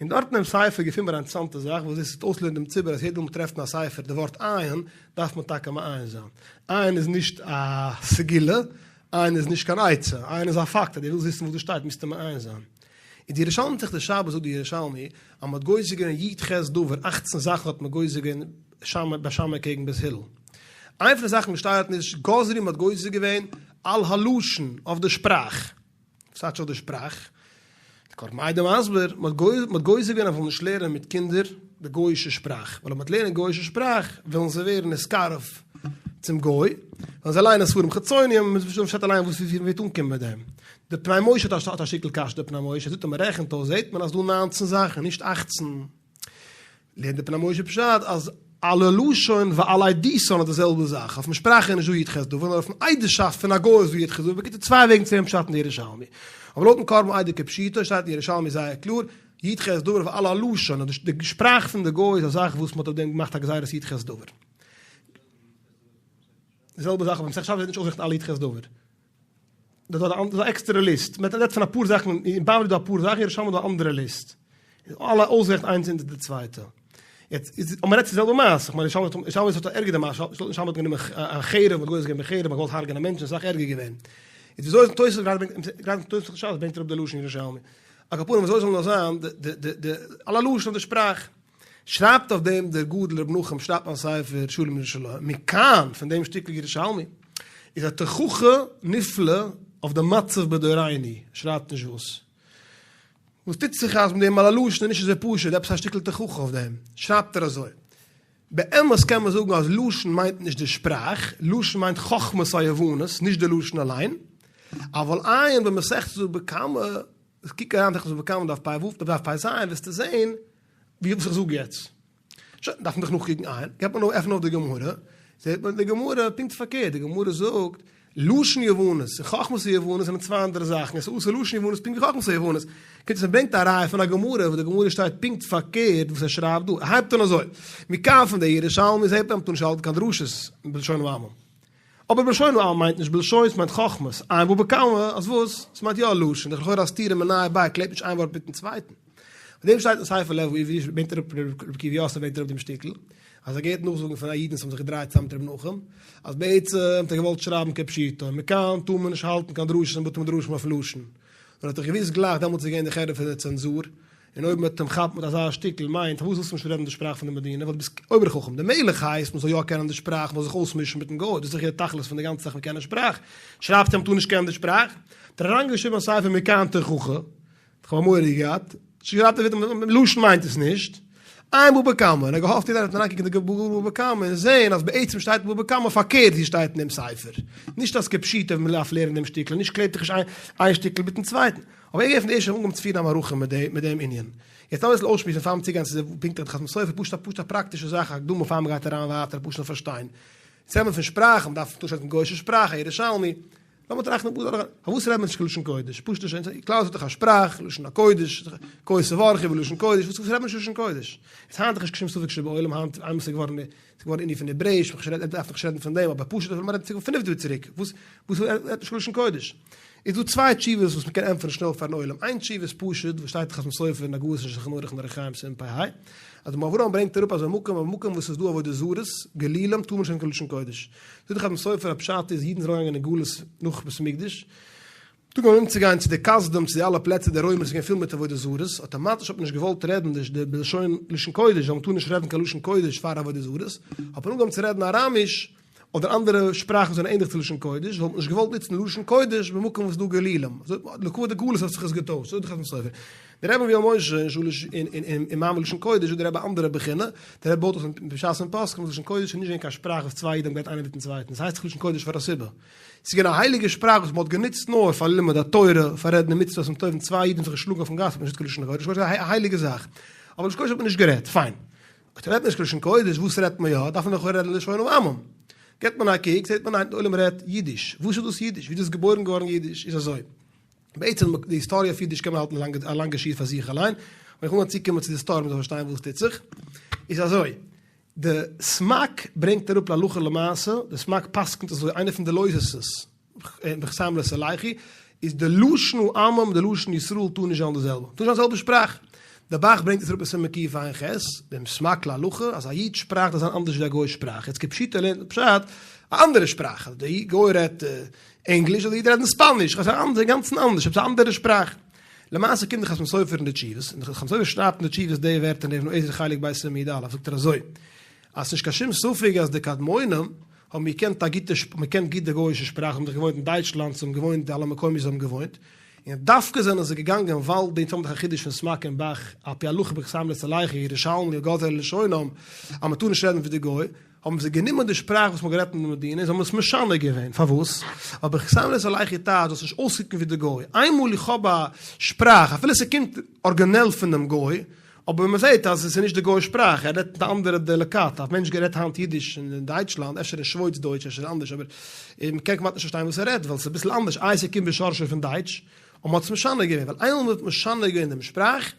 און דארט אינעם ספר געפינט מען א אינטערעסאנטע זאך וואס דאס טוט אויסלערנען דעם ציבור אז יעדע מאל מען טרעפט אין א ספר די ווארט עיין דארף מען טאקע מעיין זיין, עיין איז נישט א סגולה, עיין איז נישט קיין עצה, עיין איז א פאקט אז דו ווילסט וויסן וואס דא שטייט מוזטו מעיין זיין. אין די ירושלמי מסכת שבת זאגט די ירושלמי אז מען האט גוזר געווען י"ח דבר, אכצן זאכן האט מען גוזר געווען שמאי בית שמאי קעגן בית הלל. איין פון די זאכן וואס שטייט דארטן איז גזרו מ'האט גוזר געווען על הלשון אויף די שפראך. וואס טייטש אויף די שפראך? די קרבן עדה מסביר, מ'האט גוזר געווען אז מ'זאל נישט לערנען מיט קינדער די גוי'אישע שפראך, ווייל אויב מ'וועט לערנען גוי'אישע שפראך וועלן זיי ווערן נתקרב צום גוי, וועלן זיי ליינען ספרים חיצוניים, מ'פארשטייט אליין וואס ווי מ'וועט אנקומען מיט דעם. די פני משה האט א שטיקל קשיא די פני משה זאגט אז מ'רעכנט אויס זעט מען אז דא ניינצן זאכן נישט אכצן. לערנט די פני משה פשט אז על הלשון ועל עדותן איז די זעלבע זאך, אויפן שפראך איז נישט דא י"ח דבר נאר אויפן עדות'שאפט פון א גוי איז דא י"ח דבר, בקיצור צוויי וועגן צו לערנען פשט אין די ירושלמי. אבער לויטן קרבן עדה כפשוטו שטייט אין ירושלמי זייער קלאר י"ח דבר ועל הלשון אז די שפראך פון די גוי איז א זאך וואס מ'האט אויף דעם געמאכט א גזירת י"ח דבר. די זעלבע זאך אבער מסכת שבת ווערט נישט אויסגערעכנט אלע י"ח דבר. דאס איז א עקסטערע ליסט, מען רעדט פון אפאר זאכן, אין בבלי איז דא אפאר זאכן, ירושלמי איז דא א אנדערע ליסט, אלע אויסגערעכנט איינס אונטער די צווייטע. יעצט איז, אבער מען רעדט די זעלבע מעשה, כ'מיין ירושלמי האט א ערגערע מעשה, ירושלמי האט גענומען א חרב און גוזר געווען בחרב, מ'האט געוואלט הרג'ענען א מענטש, און ס'איז אסאך ערגער געווען. איז וויאזוי איז תוס' גראדע ברענגט, גראדע תוס' שבת ברענגט אראפ די לשון ירושלמי. על כל פנים וויאזוי זאל נאר זיין, די די די על הלשון אויף די שפראך. שרייבט אויף דעם דער גדול רבי נחום שרייבט אין ספר שלום ירושלים, מכאן, פון דעם שטיקל ירושלמי, איז א תוכחה נפלא אויף די מצב בדורינו, שרייבט נישט וואס. וואס טוט זיך אז מיט דעם על הלשון איז נישט אזוי פשוט, עפעס א שטיקל תוכחה אויף דעם, שרייבט ער אזוי, באמת קען מען זאגן אז לשון מיינט נישט די שפראך, לשון מיינט חכמת היוונית, נישט די לשון אליין, אבל עיין במסכת בבא קמא, קוק אריין מסכת בבא קמא דף פ"ו דף פ"ז וועסטו זען ווי וואס איך זאג יעצט. שוין, דארף מען דאך נאכקוקן עיין, געבט מען עפן אויף די גמרא, זעט מען די גמרא פונקט פארקערט, די גמרא זאגט, לשון יוונית און חכמת היוונית זענען צוויי אנדערע זאכן, עס איז אסור לשון יוונית פונקט ווי חכמת היוונית. קומט אויס ער ברענגט א ראיה פון א גמרא וואס די גמרא שטייט פונקט פארקערט וואס ער שרייבט דא, ער הייבט אן אזוי, מכאן פון די ירושלמי זעט מען אז מ'טאר נישט האלטן קיין דרשות בלשון העמים. אבער בלשון העם מיינט נישט בלשון, ס'מיינט חכמת, עיין בבא קמא, אז וואס? ס'מיינט יא לשון, דאך לכאורה א סתירה מיניה וביה, קלעבט נישט איין ווארט מיטן צווייטן. אויף דעם שטייט אין ספר לב העברי, ברענגט אראפ רבי עקיבא יוסף ברענגט אראפ דעם שטיקל, אז ער גייט נאכזאגן פון א אידן וואס האבן זיך געדרייט צוזאם מיט רבי נחום, אז בעצם האט ער געוואלט שרייבן כפשוטו, מכאן טאר מען נישט האלטן קיין דרשות אין בתי מדרשים אויף לשון. נאר האט ער געוואוסט גלייך דעמאלטס איז געווען די חברה פון די צענזור, און אויב מ'וועט אים כאפן מיט אזא שטיקל מיינט פארוואס ווילסטו נישט רעדן די שפראך פון די מדינה ווייל דו ביסט אויבער חכם, די מלך הייסט מ'זאל יא קענען די שפראך מ'זאל זיך אויסמישן מיטן גוי, דאס איז דאך די תכלית פון די גאנצע זאך פון קענען שפראך, שרייבסטו אז מ'טאר נישט קענען די שפראך? האט ער אריינגעשריבן א ספר מכאן תוכחה, כ'האב מורא געהאט, שרייבט ער ווידער לשון מיינט עס נישט, עיין בבא קמא, און ער האט געהאפט יעדער וועט אריינקוקן אין די בבא קמא און זעהן אז בעצם שטייט אין בבא קמא פארקערט ווי שטייט אין דעם ספר, נישט אז כפשוטו ווי מ'דארף לערנען דעם שטיקל, נישט קלעבט זיך נישט איין שטיקל מיטן צווייטן. אבער ער געווען פון די ערשטע וואס האבן אנגעהויבן צו פירן א מערכה מיט די מיט דעם ענין. יעצט לאמיר אביסל אויסשמועסן פאר מיר צוגיין צו די פונקטליכע חתם סופר, פשוט א פשוט א פראקטישע זאך, א הקדמה פאר מ'גייט אריין ווייטער פשוט צו פארשטיין. יעצט רעדט מען פון שפראך, מ'דארף טאר נישט רעדן גוי'אישע שפראך, א ירושלמי. לאמיר טראכטן פארוואס רעדט מען נישט קיין לשון קודש? פשוט נישט, כלל ישראל האט דאך א שפראך, לשון הקודש, כה תברכו בלשון קודש, וואס רעדט מען נישט לשון קודש? איז היינט דאך נישט קיין שום ספק שבעולם, היינט איינמאל ס'איז געווארן ס'איז געווארן ענין פון העברעיש, מ'דארף דאך נישט רעדן פון דעם, אבער פשוט אויב מ'רעדט פון פינף דור צוריק, וואס וואס רעדט מען נישט לשון קודש? איז דא צוויי תשובות וואס מ'קען ענטפערן שנעל פארן עולם, איין תשובה איז פשוט, וואס שטייט אין חתם סופר אין הגהות אין שלחן ערוך אין אורח חיים סימן פ"ה, אז דער מגן אברהם ברענגט אראפ אז במקום במקום וואס ס'איז דא עבודה זרות, גילולים, טאר מען נישט רעדן קיין לשון קודש. זאגט דער חתם סופר אז פשט איז אידן זענען אריינגעגאנגען אין גלות נאך בית המקדש, טאג אן אומצוגיין צו די כשדים צו די אלע פלעצער די רוימער ס'איז געווען פיל מיט עבודה זרות, אטאמאטיש האט מען נישט געוואלט רעדן די בלשון לשון קודש ווייל מ'טאר נישט רעדן קיין לשון קודש פאר עבודה זרות, האט מען אנגעהויבן צו רעדן אראמיש אדער אנדערע שפראכן וואס זענען ענדליך צו לשון קודש, ווייל מ'האט נישט געוואלט נוצן לשון קודש במקום וואס איז דא גילולים, אזוי לכבוד די גלות האט זיך עס געטוישט, אזוי זאגט די חתם סופר. דער רבי ויואל משה אין שלש אין מאמר לשון קודש זאגט דער רבי א אנדערע בחינה, דער רבי בויט אויס אין שס און פוסקים אז לשון קודש איז נישט געווען קיין שפראך וואס צוויי אידן האבן גערעדט איינער מיטן צווייטן, עס הייסט דאך לשון קודש פאר א סיבה. ס'איז געווען א הייליגע שפראך וואס מ'האט גענוצט נאר פאר לימוד התורה, פאר רעדן אין מצוות יום טוב, ווען צוויי אידן האבן זיך געשלאגן אויפן גאס האט מען נישט גענוצט קיין לשון קודש, לשון קודש איז א הייליגע זאך, אבער לשון קודש האט מען נישט גערעדט, פיין. אויב רעדט מען נישט לשון קודש, וואס רעדט מען יא? דארף מען דאך רעדן לשון העמים. געבט מען א קוק, זעט מען ניין, די עולם רעדט אידיש. וואס איז דאס אידיש? ווי איז דאס געבוירן געווארן אידיש? איז אזוי. בעצם די היסטאריע אויף אידיש קען מען האלטן א לאנגע שיעור פאר זיך אליין, אבער איך וויל נאר צוקומען צו די סטארי מ'זאל פארשטיין וואס טוט זיך. איז אזוי. די סמק ברענגט אראפ להלכה למעשה, די סמק פסק'נט אזוי, איינע פון די לא תעשה'ס, בחתים לא תלכו, איז די לשון העמים און די לשון ישראל טאר נישט זיין די זעלבע, טאר נישט זיין די זעלבע שפראך. די ב"ח ברענגט עס אראפ אין סימן קע"ח, דעם סמק להלכה, אז א איד'ס שפראך דארף זיין אנדערש ווי א גוי'ס שפראך, יעצט כפשוטו לערנט מען פשט, א אנדערע שפראך, אז די גוי רעדט ענגליש זאל די איד רעדן ספאניש, ס'איז אינגאנצן אנדערש, עפעס א אנדערע שפראך. למעשה קומט די חתם סופר אין די תשובות, און די חתם סופר שרייבט אין די תשובות די ווערטער אין אבן העזר חלק ב' סימן י"א, זאגט ער אזוי, אז ס'נישט קיין שום ספק אז די קדמונים האבן געקענט א גוטע האבן געקענט גוט די גוי'אישע שפראך, זיי האבן דאך געוואוינט אין דייטשלאנד, זיי האבן געוואוינט די אלע מקומות זיי האבן געוואוינט, און דווקא זענען זיי געגאנגען ווייל די האבן דאך א חידוש פון סמק און ב"ח, על פי הלכה בחתים לא תלכו, ירושלמי לא גזרו לשונם, אז מ'טאר נישט רעדן ווי די גוי, האבן זיי גענומען די שפראך וואס מ'האט גערעדט אין די מדינה און זיי האבן עס משנה געווען. פארוואס? ווייל בחתים לא תלכו טייטש זאלסט נישט אויסקוקן ווי די גוי. איינמאל איך האב א שפראך, אפילו ס'קומט ארגינעל פונעם גוי, אבער ווען מ'זעט אז עס איז נישט די גוי'ש שפראך, ער רעדט מיט א אנדערע דעליקאט, א מענטש רעדט היינט אידיש אין דייטשלאנד, אפשר אין שוויץ דויטש אפשר איז אנדערש, אבער מ'קען כמעט נישט פארשטיין וואס ער רעדט, ווייל ס'איז אביסל אנדערש, איי ס'קומט בשורשו פון דייטש, און מ'האט עס משנה געווען, ווייל איינמאל מ'האט משנה געווען דעם שפראך,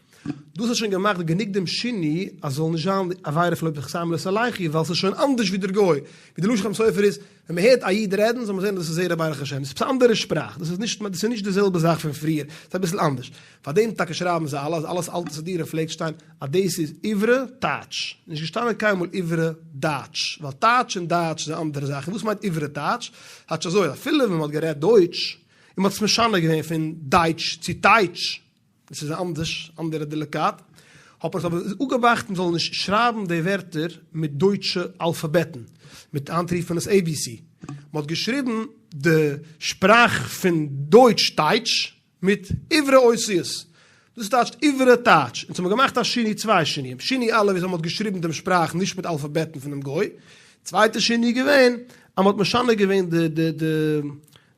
דאס האט שוין געמאכט גענוג דעם שינוי אז ס'זאל נישט זיין עבירה פון לא בחתים לא תלכו ווייל ס'איז שוין אנדערש ווי דער גוי, ווי די לשון חתם סופר איז, ווען מ'הערט א איד רעדן זאל מען זען אז דאס איז זרע ברך השם, דאס איז עפעס א אנדערע שפראך, דאס איז נישט דאס איז נישט די זעלבע זאך פון פריער, ס'איז אביסל אנדערש. פארדעם טאקע שרייבן זיי אלע אז אלעס אלטע סידורים פלעגט שטיין אז דאס איז עברי טייטש, נישט געשטאנען קיינמאל עברי דייטש, ווייל טייטש און דייטש איז א אנדערע זאך, און וואס מיינט עברי טייטש? טייטש אזוי, אפילו ווען מ'האט גערעדט דויטש, און מ'האט עס משנה געווען פון דייטש צו טייטש, דאס איז אנדערש, אנדערע דעליקאט, האט מען עס אבער אפגעמאכט מ'זאל נישט שרייבן די ווערטער מיט דויטשע אלפאבעטן, מיט היינט רופט מען עס ABC, מ'האט געשריבן די שפראך פון דויטש טייטש מיט עברי אותיות, דאס טייטשט עברי טייטש, אונז האבן געמאכט א שינוי צוויי שינויים, שינוי א' איז אז מ'האט געשריבן דעם שפראך נישט מיט אלפאבעטן פונעם גוי, צווייטע שינוי איז געווען אז מ'האט משנה געווען די די די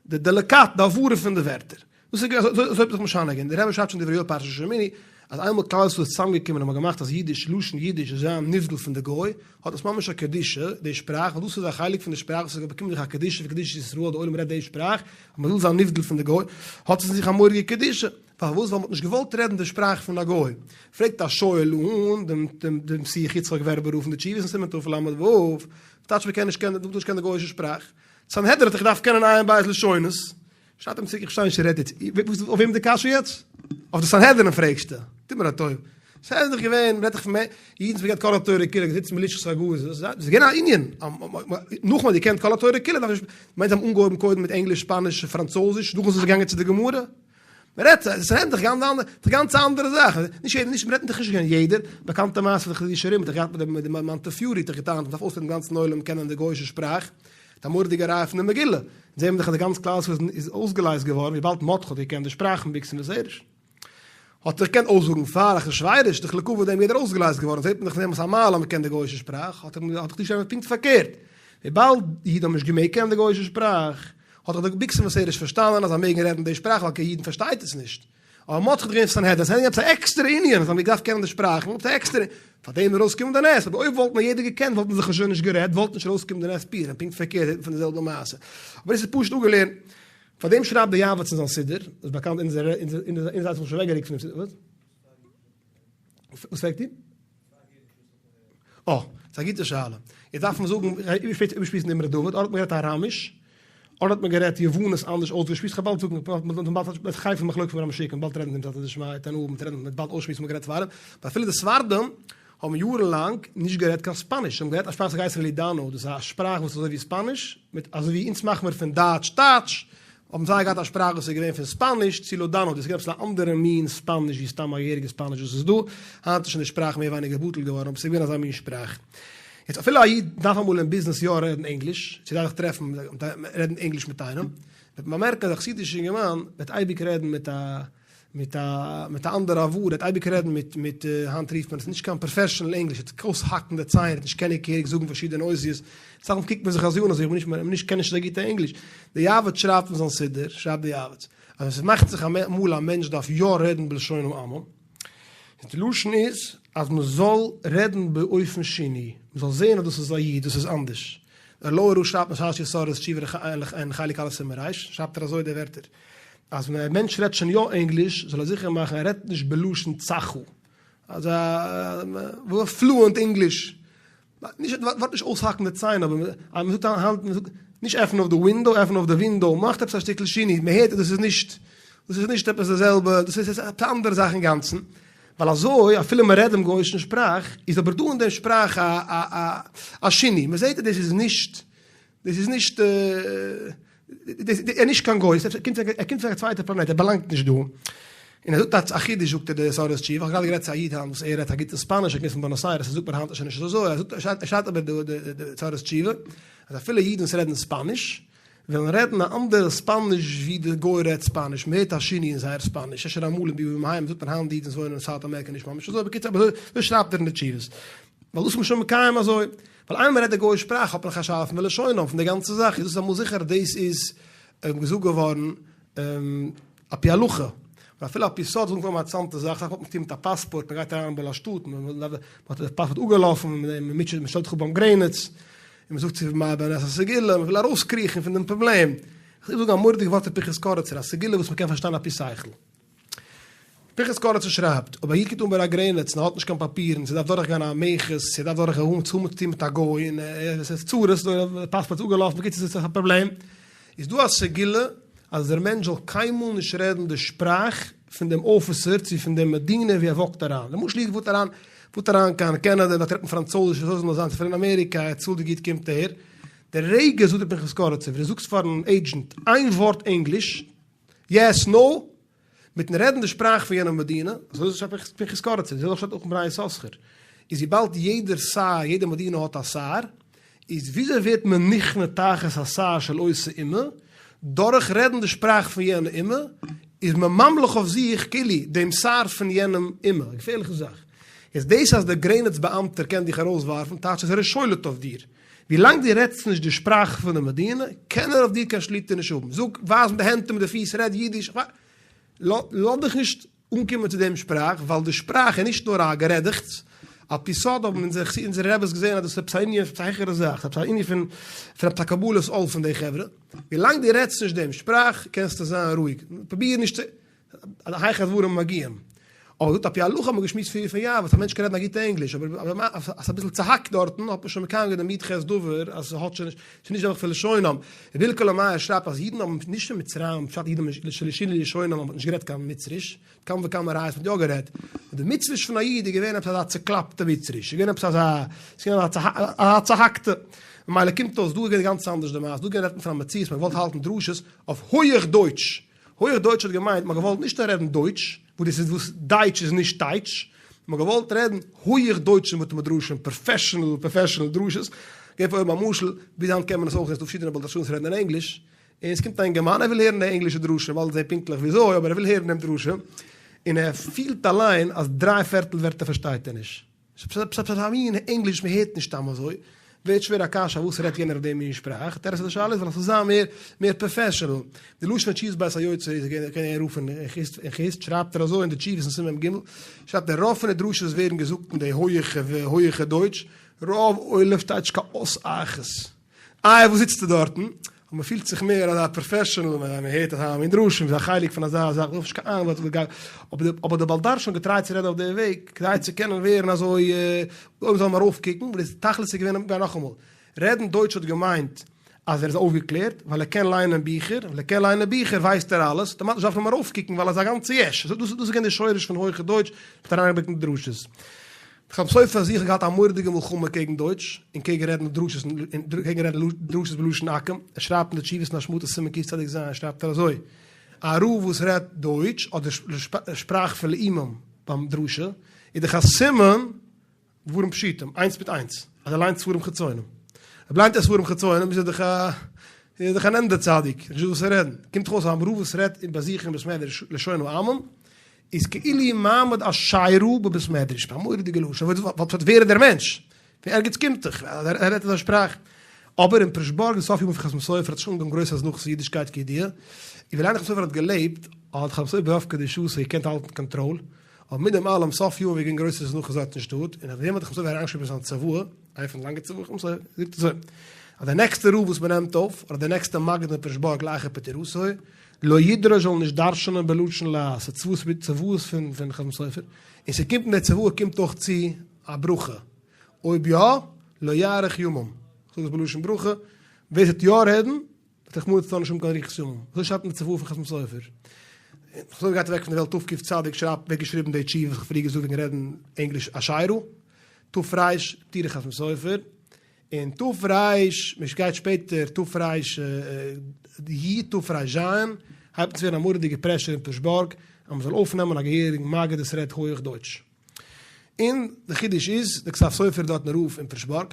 די דעליקאט, די הברה פון די ווערטער. דאס איז געווען אזוי האט מען זיך משנה געווען. דער רבי שרייבט שוין דברי יואל פרשת שמיני, אז איינמאל כלל ישראל איז צוזאמגעקומען און מ'האט געמאכט אז אידיש, לשון אידיש, זאל זיין נבדל פון די גוי, האט עס ממש א קדושה, די שפראך, ווייל דאס איז א חלק פון די שפראך וואס האט באקומען זיך א קדושה פון קדושת ישראל, די עולם רעדט די שפראך, אז מ'וויל זיין נבדל פון די גוי, האט עס אין זיך א מורא'דיגע קדושה. פארוואס? ווייל מ'האט נישט געוואלט רעדן די שפראך פון א גוי. פרעגט א שואל אן דעם דעם שיח יצחק ווערבער רב פון די תשובות אין סימן תל"ו, טייטש מ'קען נישט קענען, מ'טאר נישט קענען די גוי'אישע שפראך. סנהדרין האט דאך געדארפט קענען עיין בית לשונות. שרייט אים צוריק איך פארשטיי נישט רעדט יעצט אויף וועם די קשיא יעצט? אויף די סנהדרין פרעגסטו? טו מיר א טובה. ס'איז דאך געווען מ'רעדט דאך פון אידן וואס געהאט כל התורה כולה געזיצן בלשכת הגזית ס'איז געווען א ענין נאך מ'האט געקענט כל התורה כולה דארף נישט מיינט זיי האבן אנגעהויבן קודם מיט ענגליש שפאניש פראנצויזיש נאכדעם זענען זיי געגאנגען צו די גמרא מ'רעדט ס'רעדט זיך גאנץ אנדערע גאנץ אנדערע זאך נישט יעדער נישט מ'רעדט דאך נישט קיין יעדער באקאנטע מעשה פון די חסידישע רבי מ'האט דאך געהאט מיט די מאנטעפיורי האט דאך געטענה'ט מ'דארף אויסלערנען דעם גאנצן עולם קענען די גוי'אישע שפראך די מורא'דיגע ראיה פון די מגילה, זעהן מיר דאך אז די גאנץ כלל ישראל איז אויסגעלייזט געווארן וויבאלד מרדכי האט געקענט די שפראך פון בגתן ותרש. האט ער געקענט אויסזאגן פאר אחשורוש, דאך לכבוד דעם יעדער אויסגעלייזט געווארן, זעהט מען דאך פון דעם אז ס'איז א מעלה אז מ'קען די גוי'אישע שפראך, האט ער האט דאך נישט פונקט פארקערט, וויבאלד די אידן האבן נישט געמעגט קענען די גוי'אישע שפראך, האט דאך די בגתן ותרש פארשטאנען אז זיי מעגן רעדן די שפראך ווייל קיין אידן פארשטייט עס נישט. אבער מרדכי האט געווען סנהדרין, סנהדרין עפעס א עקסטערע ענין, זיי האבן געדארפט קענען די שפראכן, עפעס א עקסטערע, פאר דעם איז ארויסגעקומען די נס, אבער אויב וואלט נאר יעדער געקענט וואלט מען זיך שוין נישט גערעדט, וואלט נישט ארויסגעקומען די נס פורים, פונקט פארקערט זעט מען פון די זעלבע מעשה. אבער דאס איז פשוט אפגעלערנט. פאר דעם שרייבט די יעבץ אין זיין סידור, איז באקאנט אונזער אונזער זייט האט זיך שוין אוועקגערוקט פון דעם סידור, וואס? וואס פרעגט איר? אה, ס'איז א גוטע שאלה. יעצט דארף מען זאגן, שפעטער איבערשמועסן די אמרי דוד, אדער האט מען גערעדט אראמיש, אדער האט מען גערעדט יוונית אנדערש אויסגעשמועסט, כ'וועל באלד זאגן, באלד חיפה מחלוקת פון רמ ש, באלד רעדן דעם סייעתא דשמיא, תנאים, מ'וועט רעדן, מ'וועט באלד אויסשמועסן מ'האט גערעדט ספרדים, ווייל אפילו די ספרדים האבן יארן לאנג נישט גערעדט קיין ספאניש, זיי האבן גערעדט א שפראך וואס האט געהייסן לידאנא, דאס איז א שפראך וואס איז אזוי ווי ספאניש, מיט אזוי ווי אונז מאכן מיר פון דייטש טייטש, האבן זיי געהאט א שפראך וואס איז געווען פון ספאניש צו לאדאנא, דאס איז געווען אביסל א אנדערע מין ספאניש ווי סתם א געהעריגע ספאניש וואס איז דא, היינט איז שוין די שפראך מער ווייניגער בטל געווארן, אבער ס'איז געווען אזא מין שפראך. יעצט אפילו א איד דארף אמאל אין ביזנעס יא רעדן ענגליש, צו דארף זיך טרעפן רעדן ענגליש מיט איינעם, וועט מען באמערקן אז א חסידישע אינגערמאן וועט אייביג רעדן מיט א מיט א מיט א אנדערע הברה, ער וועט אייביג רעדן מיט מיט היינט רופט מען עס נישט קיין professional ענגליש, ער וועט אויסהאקן די ציין, ער וועט נישט קענען געהעריג זאגן פארשידענע אותיות, אסאך מאל קוקט מען זיך אזוי אן אזוי איך בין נישט איך נישט קען נישט אזוי גוט ענגליש, די יעבץ שרייבט אין זיין סידור שרייבט די יעבץ אז ווען ס'מאכט זיך אמאל א מענטש דארף יא רעדן בלשון העמים, די לשון איז אז מ'זאל רעדן באופן שני, מ'זאל זען אז דאס איז א איד, דאס איז אנדערש. דער לויער רא שרייבט אין שש יסודות תשובה אין חלק א' סימן ר', שרייבט ער אזוי די ווערטער, אז ווען א מענטש רעדט שוין יא ענגליש זאל ער זיכער מאכן ער רעדט נישט בלשון צחה, אזא fluent ענגליש, נישט ווארט נישט אויסהאקן די ציין אבער אז מען זאגט היינט מען זאגט נישט עפן אויף די window עפן אויף די ווינדאו מאכט עפעס א שטיקל שינוי מען הערט אז דאס איז נישט דאס איז נישט עפעס די זעלבע דאס איז עפעס א אנדערע זאך אינגאנצן ווייל אזוי אפילו מען רעדט דעם גוי'אישן שפראך איז אבער דא אין דעם שפראך א א א שינוי מען זעט אז דאס איז נישט דאס איז נישט ער איז נישט קיין גוי, ער קומט פון א צווייטע פלאנעט, ער באלאנגט נישט דא. און ער זאגט א חידוש זאגט ער די סארס טשיף, איך האב גראדע גערעדט צו א איד היינט וואס ער רעדט א גוטע ספאניש, ער קומט פון בוענאס איירעס, ער זאגט מיר היינט איז שוין נישט אזוי, ער זאגט ער שרייבט אבער די סארס תשובה אז אפילו אידן וואס רעדן ספאניש וועלן רעדן א אנדערע ספאניש ווי די גוי רעדט ספאניש, מען הערט א שינוי אין זייער ספאניש, אפשר אמאל אין בימים ההם זאגט מען היינט די אידן וואס וואוינען אין South America נישט ממש אזוי, בקיצור אבער אזוי שרייבט ער אין די תשובות. ווייל דאס איז מען שוין מקיים אזוי, ווייל איינמאל מ'רעדט די גוי'איש שפראך האט מען נאך א שאלה פון ולשונם פון די גאנצע זאך, איז דאס אמאל זיכער אז דאס איז געזאגט געווארן על פי הלכה, און אפילו על פי סוד זאגן זיי אן א אינטערעסאנטע זאך, אסאך מאל האט מען צוטון מיט א פאספארט, מ'גייט אריין אין א שטאט, מ'האט די פאספארט אפגעלאפן, מ'מוטשעט, מ'שטעלט זיך אפ ביים גרעניץ, און מ'זאגט צו מה בנס הסגולה, מ'וויל ארויסקריכן פון דעם פראבלעם, איך וויל זאגן א מורא'דיגע ווארט פון פנחס קאריצער, א סגולה וואס מ'קען פארשטיין על פי שכל. פנחס קאריצער שרייבט, אויב א איד קומט אן ביי א גרעניץ און ער האט נישט קיין פאפירן, צו ער דארף דורך גיין א מכס, צו ער דארף דורך האבן צו טון מיט א גוי, און עס איז צרות, די פאספארט איז אפגעלאפן, בקיצור עס איז א פראבלעם, איז דא א סגולה אז דער מענטש זאל קיינמאל נישט רעדן די שפראך פון דעם אפיסער צו פון דעם מדינה ווי ער וואקט אריין, למשל איד פארט אריין פארט אריין קיין קענעדע דארט רעדט מען פראנצויזיש אזוי זאל נאר זיין, צו פון אמעריקא ער צאלט די גוט קומט אהער, די רגע זאגט דער פנחס קאריצער ווען דו זאגסט פארן agent איין ווארט ענגליש, yes, no, מיטן רעדן די שפראך פון יענע מדינה, אזוי איז עס פנחס קאריצער, די זעלבע שטייט אויך אין בני יששכר, איז וויבאלד יעדער שר, יעדע מדינה האט א שר, איז וויאזוי ווערט מען נכנע תחת השר של אותה אומה, דורך רעדן די שפראך פון יענע אומה, איז מען ממליך אויף זיך כאילו דעם שר פון יענעם אומה, א געפערליכע זאך. איז דאס אז דער גרעניץ באאמטער קען דיך ארויסווארפן, טייטש אז ער איז שולט אויף דיר. ווילאנג דו רעדסט נישט די שפראך פון די מדינה, קען ער אויף דיר קיין שליטה נישט האבן. זאג, ווייז מיט די הענט און מיט די פיס, רעד אידיש, לאז דיך נישט אנקומען צו דעם שפראך, ווייל די שפראך איז נישט נאר א גערעדעכץ, על פי סוד האבן אונזערע רעבעס געזען אז דאס איז עפעס א ענין, עפעס א העכערע זאך, עפעס א ענין פון עפעס א קבלת עול פון די חברה. ווילאנג דו רעדסט נישט דעם שפראך, קענסטו זיין רואיג. פרוביר נישט צו. עד היכן הדברים מגיעים. אבער זאגט על פי הלכה האט מען געשמועסט פריער פון יעבץ, א מענטש קען רעדן א גוטע ענגליש, אבער אז ס'איז אביסל צוהאקט דארטן האט מען שוין מקיים געווען דעם י"ח דבר אז ס'האט שוין נישט, ס'איז נישט דורך פון לשונם. רבי הלל קאלאמייער שרייבט אז אידן האבן נישט אין מצרים, פשט אידן האבן נישט שלא שינו לשונם האבן נישט גערעדט קיין מצריש, כמה וכמה ראיות מ'האט יא גערעדט, און די מצריש פון א איד איז געווען עפעס אזא צוקלאפטע מצריש, ס'איז געווען עפעס אזא, ס'איז געווען אזא צוהאקטע, ממילא קומט אויס דא איז געווען גאנץ אנדערש די מעשה, דא רעדט מען פון א מציאות מ'האט געוואלט האלטן דרשות אויף הויעך דויטש, הויך דויטש האט געמיינט מ'האט געוואלט נישט רעדן דויטש, וואס דאס איז וואס דייטש איז נישט טייטש, מ'האט געוואלט רעדן הויך דויטש אין בתי מדרשים, professional professional דרשות, געב אויב א משל, ביז היינט קען מען עס אויך זען, ס'דא פארשידענע בעל דרשנים וואס רעדן אין ענגליש, און עס קומט א אינגערמאן ער וויל הערן די ענגלישע דרשה, מ'וואלט זען פונקטליך וויאזוי, אבער ער וויל הערן דעם דרשה, און ער פילט אליין אז דריי פערטל ווערטער פארשטייט ער נישט. ס'איז עפעס א מין ענגליש מ'הערט נישט סתם אזוי, ווערט שווער א קשיא פארוואס רעדט יענער אויף די מין שפראך, תירוץ אויף די שאלה איז ווייל עס זאל זיין מער מער professional, די לשון פון תשובות בית היוצר איז געווען ער רב פון חוסט, שרייבט ער אזוי אין די תשובות אין סימן מ ג, שרייבט ער רוב פון די דרשות ווערן געזאגט אין די הויעכע הויעכע דויטש, רוב עולם פארשטייט נישט קיין אות אחת. איי וואס זיצסטו דארטן? און מען פילט זיך מער אזא professional ווען מען הערט אזא מין דרשה, מען איז א חלק פון אזא זאך, דארף נישט קיין איינווארט וואס גייט, אבער דער בעל דרשן האט געטרייט צו רעדן אויף די וועג כדי צו קענען ווערן אזוי אויב זאל מען ארויפקוקן, וואס די תכלית איז געווען, גיי נאכאמאל, רעדן דויטש האט געמיינט אז ער איז אויפגעקלערט ווייל ער קען ליינען ביכער, ווייל ער קען ליינען ביכער ווייסט ער אלעס, אויטאמאטיש דארף מען אים ארויפקוקן ווייל ער איז א גאנצע יש, דאס איז געווען די שורש פון הויכע דויטש, מ'האט אריינגעברענגט אין די דרשות. דער חתם סופר זיכער געהאט א מורא'דיגע מלחמה קעגן דויטש און קעגן רעדן דרשות און קעגן רעדן דרשות בלשון עכו"ם, ער שרייבט אין די תשובות אין השמטות סימן קצ"ז שרייבט ער אזוי, א רב וואס רעדט דויטש אדער שפראך פון לאומים ביים דרשה איז דאך א סימן דברים פשוטים, איינס מיט איינס, אז ער ליינט ספרים חיצונים. אויב ליינט ער ספרים חיצונים איז ער דאך א איז ער דאך אן ענדע צדיק, נישט דא וואס צו רעדן. קומט דאך אויס אז א רב וואס רעדט ביי זיך אין בית מדרש לשון העמים איז כאילו מעמד אשירה בבית מדרש, א מורא'דיגע לשון, וואס ווער איז דער מענטש? פון ערגעץ קומט דאך אז ער רעדט אזא שפראך. אבער אין פרעשבורג אין סוף ימיו פון חתם סופר האט זיך אנגעהויבן גרויס הזנחה צו אידישקייט כידוע, און ווילאנג חתם סופר האט געלעבט האט חתם סופר ברוב קדושתו געקענט האלטן קאנטראל, אבער מיט דעם אלעם סוף ימיו איז געווען גרויסע הזנחה דארט אין שטאט, און אויף דעם האט חתם סופר אריינגעשריבן אין זיין צוואה, איינע פון די לאנגע צוואות חתם סופר זאגט אזוי, אז דער נעקסטער רב וואס מען נעמט אויף, אדער דער נעקסטער מגיד אין פרעשבורג לאחר פטירתו, לא ידרוש זאל נישט דרש'נען בלשון לעז, ס'איז צוואות צוואות פון פון חתם סופר, און ס'קומט אין די צוואה קומט אויך צו א ברכה, אויב יא, לא יאריך ימים, כ'זאג עס בלשון ברכה, ווער ס'וועט יא רעדן, וועט רחמנא לצלן נישט האבן קיין אריכות ימים, אזוי שרייבט אין די צוואה פון חתם סופר. חתם סופר גייט אוועק פון די וועלט תקצ שרייבט ווערט געשריבן די תשובה וואס כ'האב פריער געזאגט וועגן רעדן ענגליש אשירה, תר פטירת חתם סופר, און תר, מען גייט שפעטער תר י תרז הייבט אן צו ווערן א מורא'דיגע pressure אין פרעשבורג אז מען זאל אויפנעמען א געהעריגן מגיד וואס רעדט הויעך דויטש. און די חידוש איז, די כתב סופר איז דארטן רב אין פרעשבורג,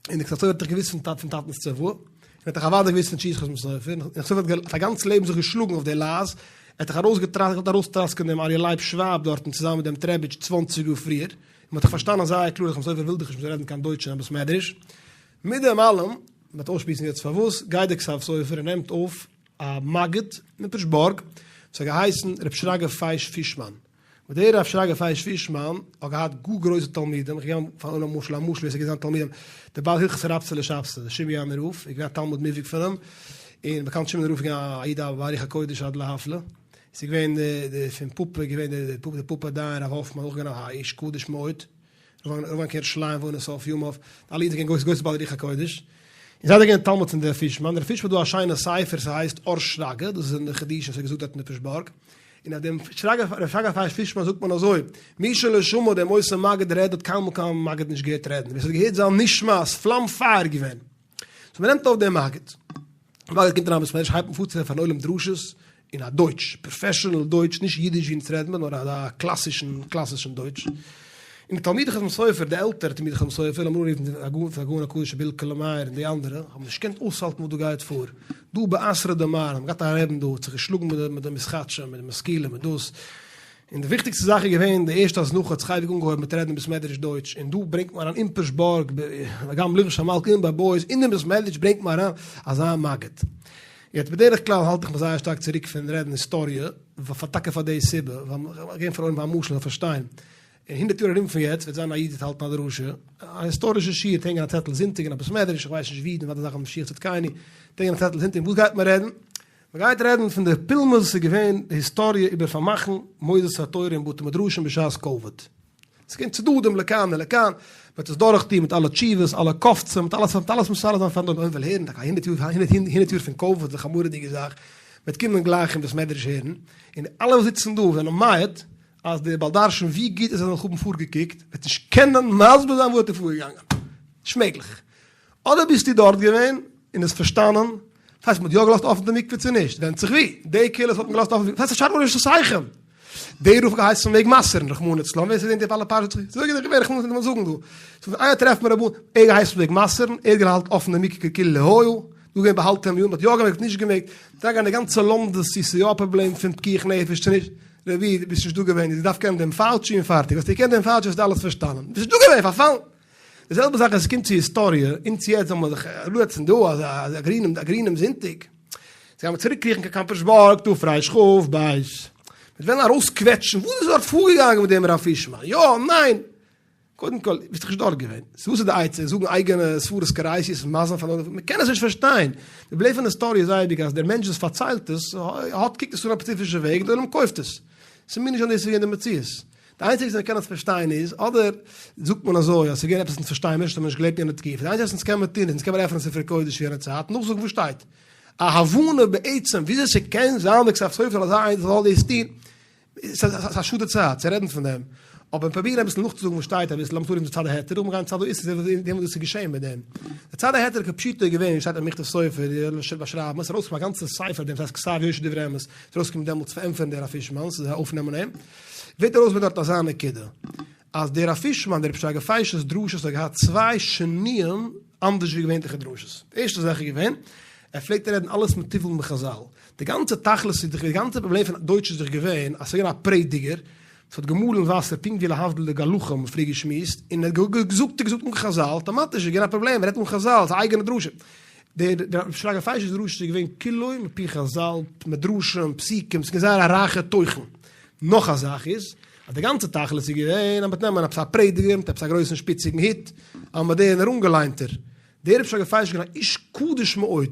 און די כתב סופר האט דאך געוואוסט פון טאטנ'ס צוואה, און האט דאך אוודאי געוואוסט פון תשובת חתם סופר, און חתם סופר האט א גאנץ לעבן זיך געשלאגן אויף די לעז, ער האט דאך ארויסגעטראסקעט ארויסטראסקען דעם אריה לייב שוואב דארטן צוזאמען מיט דעם טרעביטש צוואנציג יאר פריער, און מ'האט דאך פארשטאנען זייער קלאר אז חתם סופר וויל דאך נישט מ'זאל רעדן קיין דויטש אין א בית מדרש. מיט דעם אלעם, מ'וועט אויסשמועסן יעצט פארוואס, גייט דער כתב סופר און נעמט אויף א מגיד אין פרעשבורג וואס האט געהייסן ר' שרגא פייש פישמאן, וואס דער ר' שרגא פייש פישמאן האט געהאט גאר גרויסע תלמידים, איך געב פאר אן א משל א משל ווער ס'איז געווען זיין תלמידים, דער בעל הלכות רבצא לשבתא, דער שימיאנער רב, איז געווען א תלמיד מובהק פון אים, און באקאנט שימיאנער רב איז געווען א איד א בעל רוח הקודש עד להפליא, ס'איז געווען די פון פאפא איז געווען די פאפא דיין רב האפמאן אויך געווען א איש קדוש מאוד, רב געווען קיין ירושלים וואוינען סוף ימיו, אלע אידן זענען געווען גרויסע בעלי רוח הקודש, און זיי זענען געווען תלמיד פון דער פישמאן, דער פישמאן האט דא א שיינע ספר ס'הייסט אור שרגא, דאס איז אין די חידושים וואס ער האט געזאגט דארט אין די פרעשבורג, און אויף דעם שרגא ר' שרגא פייש פישמאן זאגט מען אזוי, מי שלא שמע דעם אותו מגיד רעד האט קיינמאל קיין מגיד נישט געהערט רעדן, ווער ס'האט געהערט זיין נשמת פלאם פייער געווען. so מ'נעמט אויף דעם מגיד. מגיד קומט אריין בית מדרש הייבט אן פארצוהערן פארן עולם דרשות אין א דויטש, professional דויטש, נישט אידיש ווי אונז רעדן מיר, נאר אזא קלאסישן קלאסישן דויטש. און די תלמידי חתם סופר, די עלטערע תלמידי חתם סופר, לאמיר אנרופן די הגאון הגאון הקדוש רבי הלל קאלאמייער און די אנדערע, האבן נישט געקענט אויסהאלטן וואס דא גייט פאר. דא באתרא דמר האבן געהאט א רעבין דא, האט זיך געשלאגן מיט די מיט די מתחדשים, מיט די משכילים, מיט דאס. און די וויכטיגסטע זאך איז געווען, די ערשטע הזנחה האט זיך אייביג אנגעהויבן מיט רעדן אין בית מדרש דויטש, און דא ברענגט מען אריין אין פרעשבורג, הגם לבוש המלכה און ביי בויס, אין דעם בית מדרש ברענגט מען אריין אזא מגיד. יעצט בדרך כלל האלט איך מיך זייער שטארק צוריק פון רעדן היסטאריע, טאקע פאר די סיבה, ווייל כ'גיי פאר א משל זאל פארשטיין, אין הונדערט יאר ארום פון יעצט וועט זיין א איד וועט האלטן א דרשה, א היסטארישע שיעור, הענגען א צעטל זונטאג אין א בית מדרש, איך ווייס נישט ווי, די וועלט זאכן משיח צדקינו, הענגען א צעטל זונטאג, וואס גייט מען רעדן? מען גייט רעדן פון די פולמוס וואס איז געווען די היסטאריע איבער פארמאכן מוסדות התורה און בתי מדרשים בשעת קאוויד. עס איז געווען צדדים לכאן ולכאן, מען וועט עס דורכטון מיט אלע תשובות, אלע קופצים, מיט אלעס, מיט אלעס מסדר זיין פארן עולם וויל הערן, טאקע הונדערט יאר, הונדערט יאר פון קאוויד איז דאך א מורא'דיגע זאך, מען וועט קומען גלייך אין בית מדרש הערן, און אלע וואס זיצן דא זענען מעיד אז דער בעל דרשן ווי גוט ער זאל זיך האבן פארגעקוקט וועט נישט קענען מסביר זיין וואס האט איז פארגעגאנגען. נישט מעגליך. אדער ביסטו דארט געווען און עס פארשטאנען, דאס הייסט מען האט יא געלאזט אפן די מקווה צו נישט, ווענדט זיך ווי, די קהילות האט מען געלאזט אפן, דאס הייסט א שאלה נישט שכל, דער רב האט געהייסן מעג מסר'ן רחמנא לצלן, ווער ס'זעהט די אלע פרשיות, ס'איז אזוי געווען רחמנא לצלן זאגן דא, ס'איז איינער טרעפט מיר רבו, ער האט געהייסן מעג מסר'ן, ער האט געהאלטן אפן די מקווה כאילו לא היה, דא געווען באהאלטענע מיאון, מ'האט יא געמעגט נישט געמעגט, דא גייען די גאנצע לומדות צו ס'איז יא א פראבלעם פון פיקוח נפש צו נישט, רבי דו ביסט נישט דא געווען, דו דארפסט קענען דעם פאוטשי און פארטיג, האסט געקענט דעם פאוטשי האסטו אלעס פארשטאנען, ביסט נישט דא געווען, פארפאלן. די זעלבע זאך ווען ס'קומט צו היסטאריע, אונז יעצט זאל מען זיך אראפזעצן דא אזא גרינעם א גרינעם זונטאג, זיי גייען צוריק קריכן קיין קאמפערשבורג תרכ"ב, מ'וועט וועלן ארויסקוועטשן וואס איז דארט פארגעגאנגען מיט דעם רב פישמאן, יא, ניין. קודם כל, ביסט דאך נישט דארט געווען. סאו וואס איז די עצה? זאגן אייגענע סברות קרייסיס און מזל פאר נאר? מ'קען עס נישט פארשטיין. די פראבלעם פון היסטאריע איז אייביג אז דער מענטש וואס פארציילט עס האט קוקט עס אן א ספעציפישע וועג און דער עולם קויפט עס. ס'איז מיר נישט אז דאס איז געווען די מציאות. די איינציגסטע וואס מ'קען עס פארשטיין איז, אדער זאגט מען אזוי אז ס'איז געווען עפעס אונז פארשטייען מיר נישט האבן נישט געלעבט יענע תקופה. די איינציגסטע וואס אונז קען מיר טון איז אונז קען מיר עפענען ספרי קודש פון יענע צייט און נאכזאגן וואס שטייט. א הבנה בעצם וויאזוי ס'קען זיין די כתב סופר אזא איינער זאל דאס טון. ס'איז א שאד די צייט צו רעדן פון דעם, אבער פרובירן אביסל נאכצוזאגן וואס שטייט אביסל, לאמיר פארן צו צד ההיתר, נאכדעם גיין צד האיסור זען וואס דאס איז געשען מיט דעם. די צד ההיתר כפשוטו איז געווען, ווי שטייט אין מכתב סופר, די באשרייבן, עס איז ארויסגעקומען א גאנצע ספר אויף דעם, ס'הייסט כתב יושר דברי אמת, ס'איז ארויסגעקומען דעמאלטס צו פארענטפערן דער רב פישמאן, ס'איז אויפנעמען אים, ווערט ארויס דארט אזא נקודה, אז דער רב פישמאן, דער רב שרגא פייש'ס דרשות האט געהאט צוויי שינויים אנדערש ווי געווענליכע דרשות. די ערשטע זאך איז געווען, ער פלעגט רעדן אלעס מתובל מחזל. די גאנצע תכלית איז דאך, די גאנצע פראבלעם פון דויטש איז דאך געווען אז ס'איז געווען א פרעדיגער וואס האט געמאלן וואסער פונקט ווי להבדיל די גלחים האבן פריער געשמועסט, און ער האט געזאגט און געזאגט אן חזל, אטאמאטיש איז געווען א פראבלעם, ער רעדט אן חזל, ס'איז א אייגענע דרשה. דער רב שרגא פייש'ס דרשה איז געווען כולו מפי חזל, מדרשים, פסוקים, ס'איז געווען זייער א רייכע תוכן. נאך א זאך איז, אז די גאנצע תכלית איז געווען אז מ'וועט נעמען עפעס א פרעדיגער מיט עפעס א גרויסן שפיציגן הוט, א מאדערנער אנגעליינטער. דער רב שרגא פייש איז געווען א איש קדוש מאוד,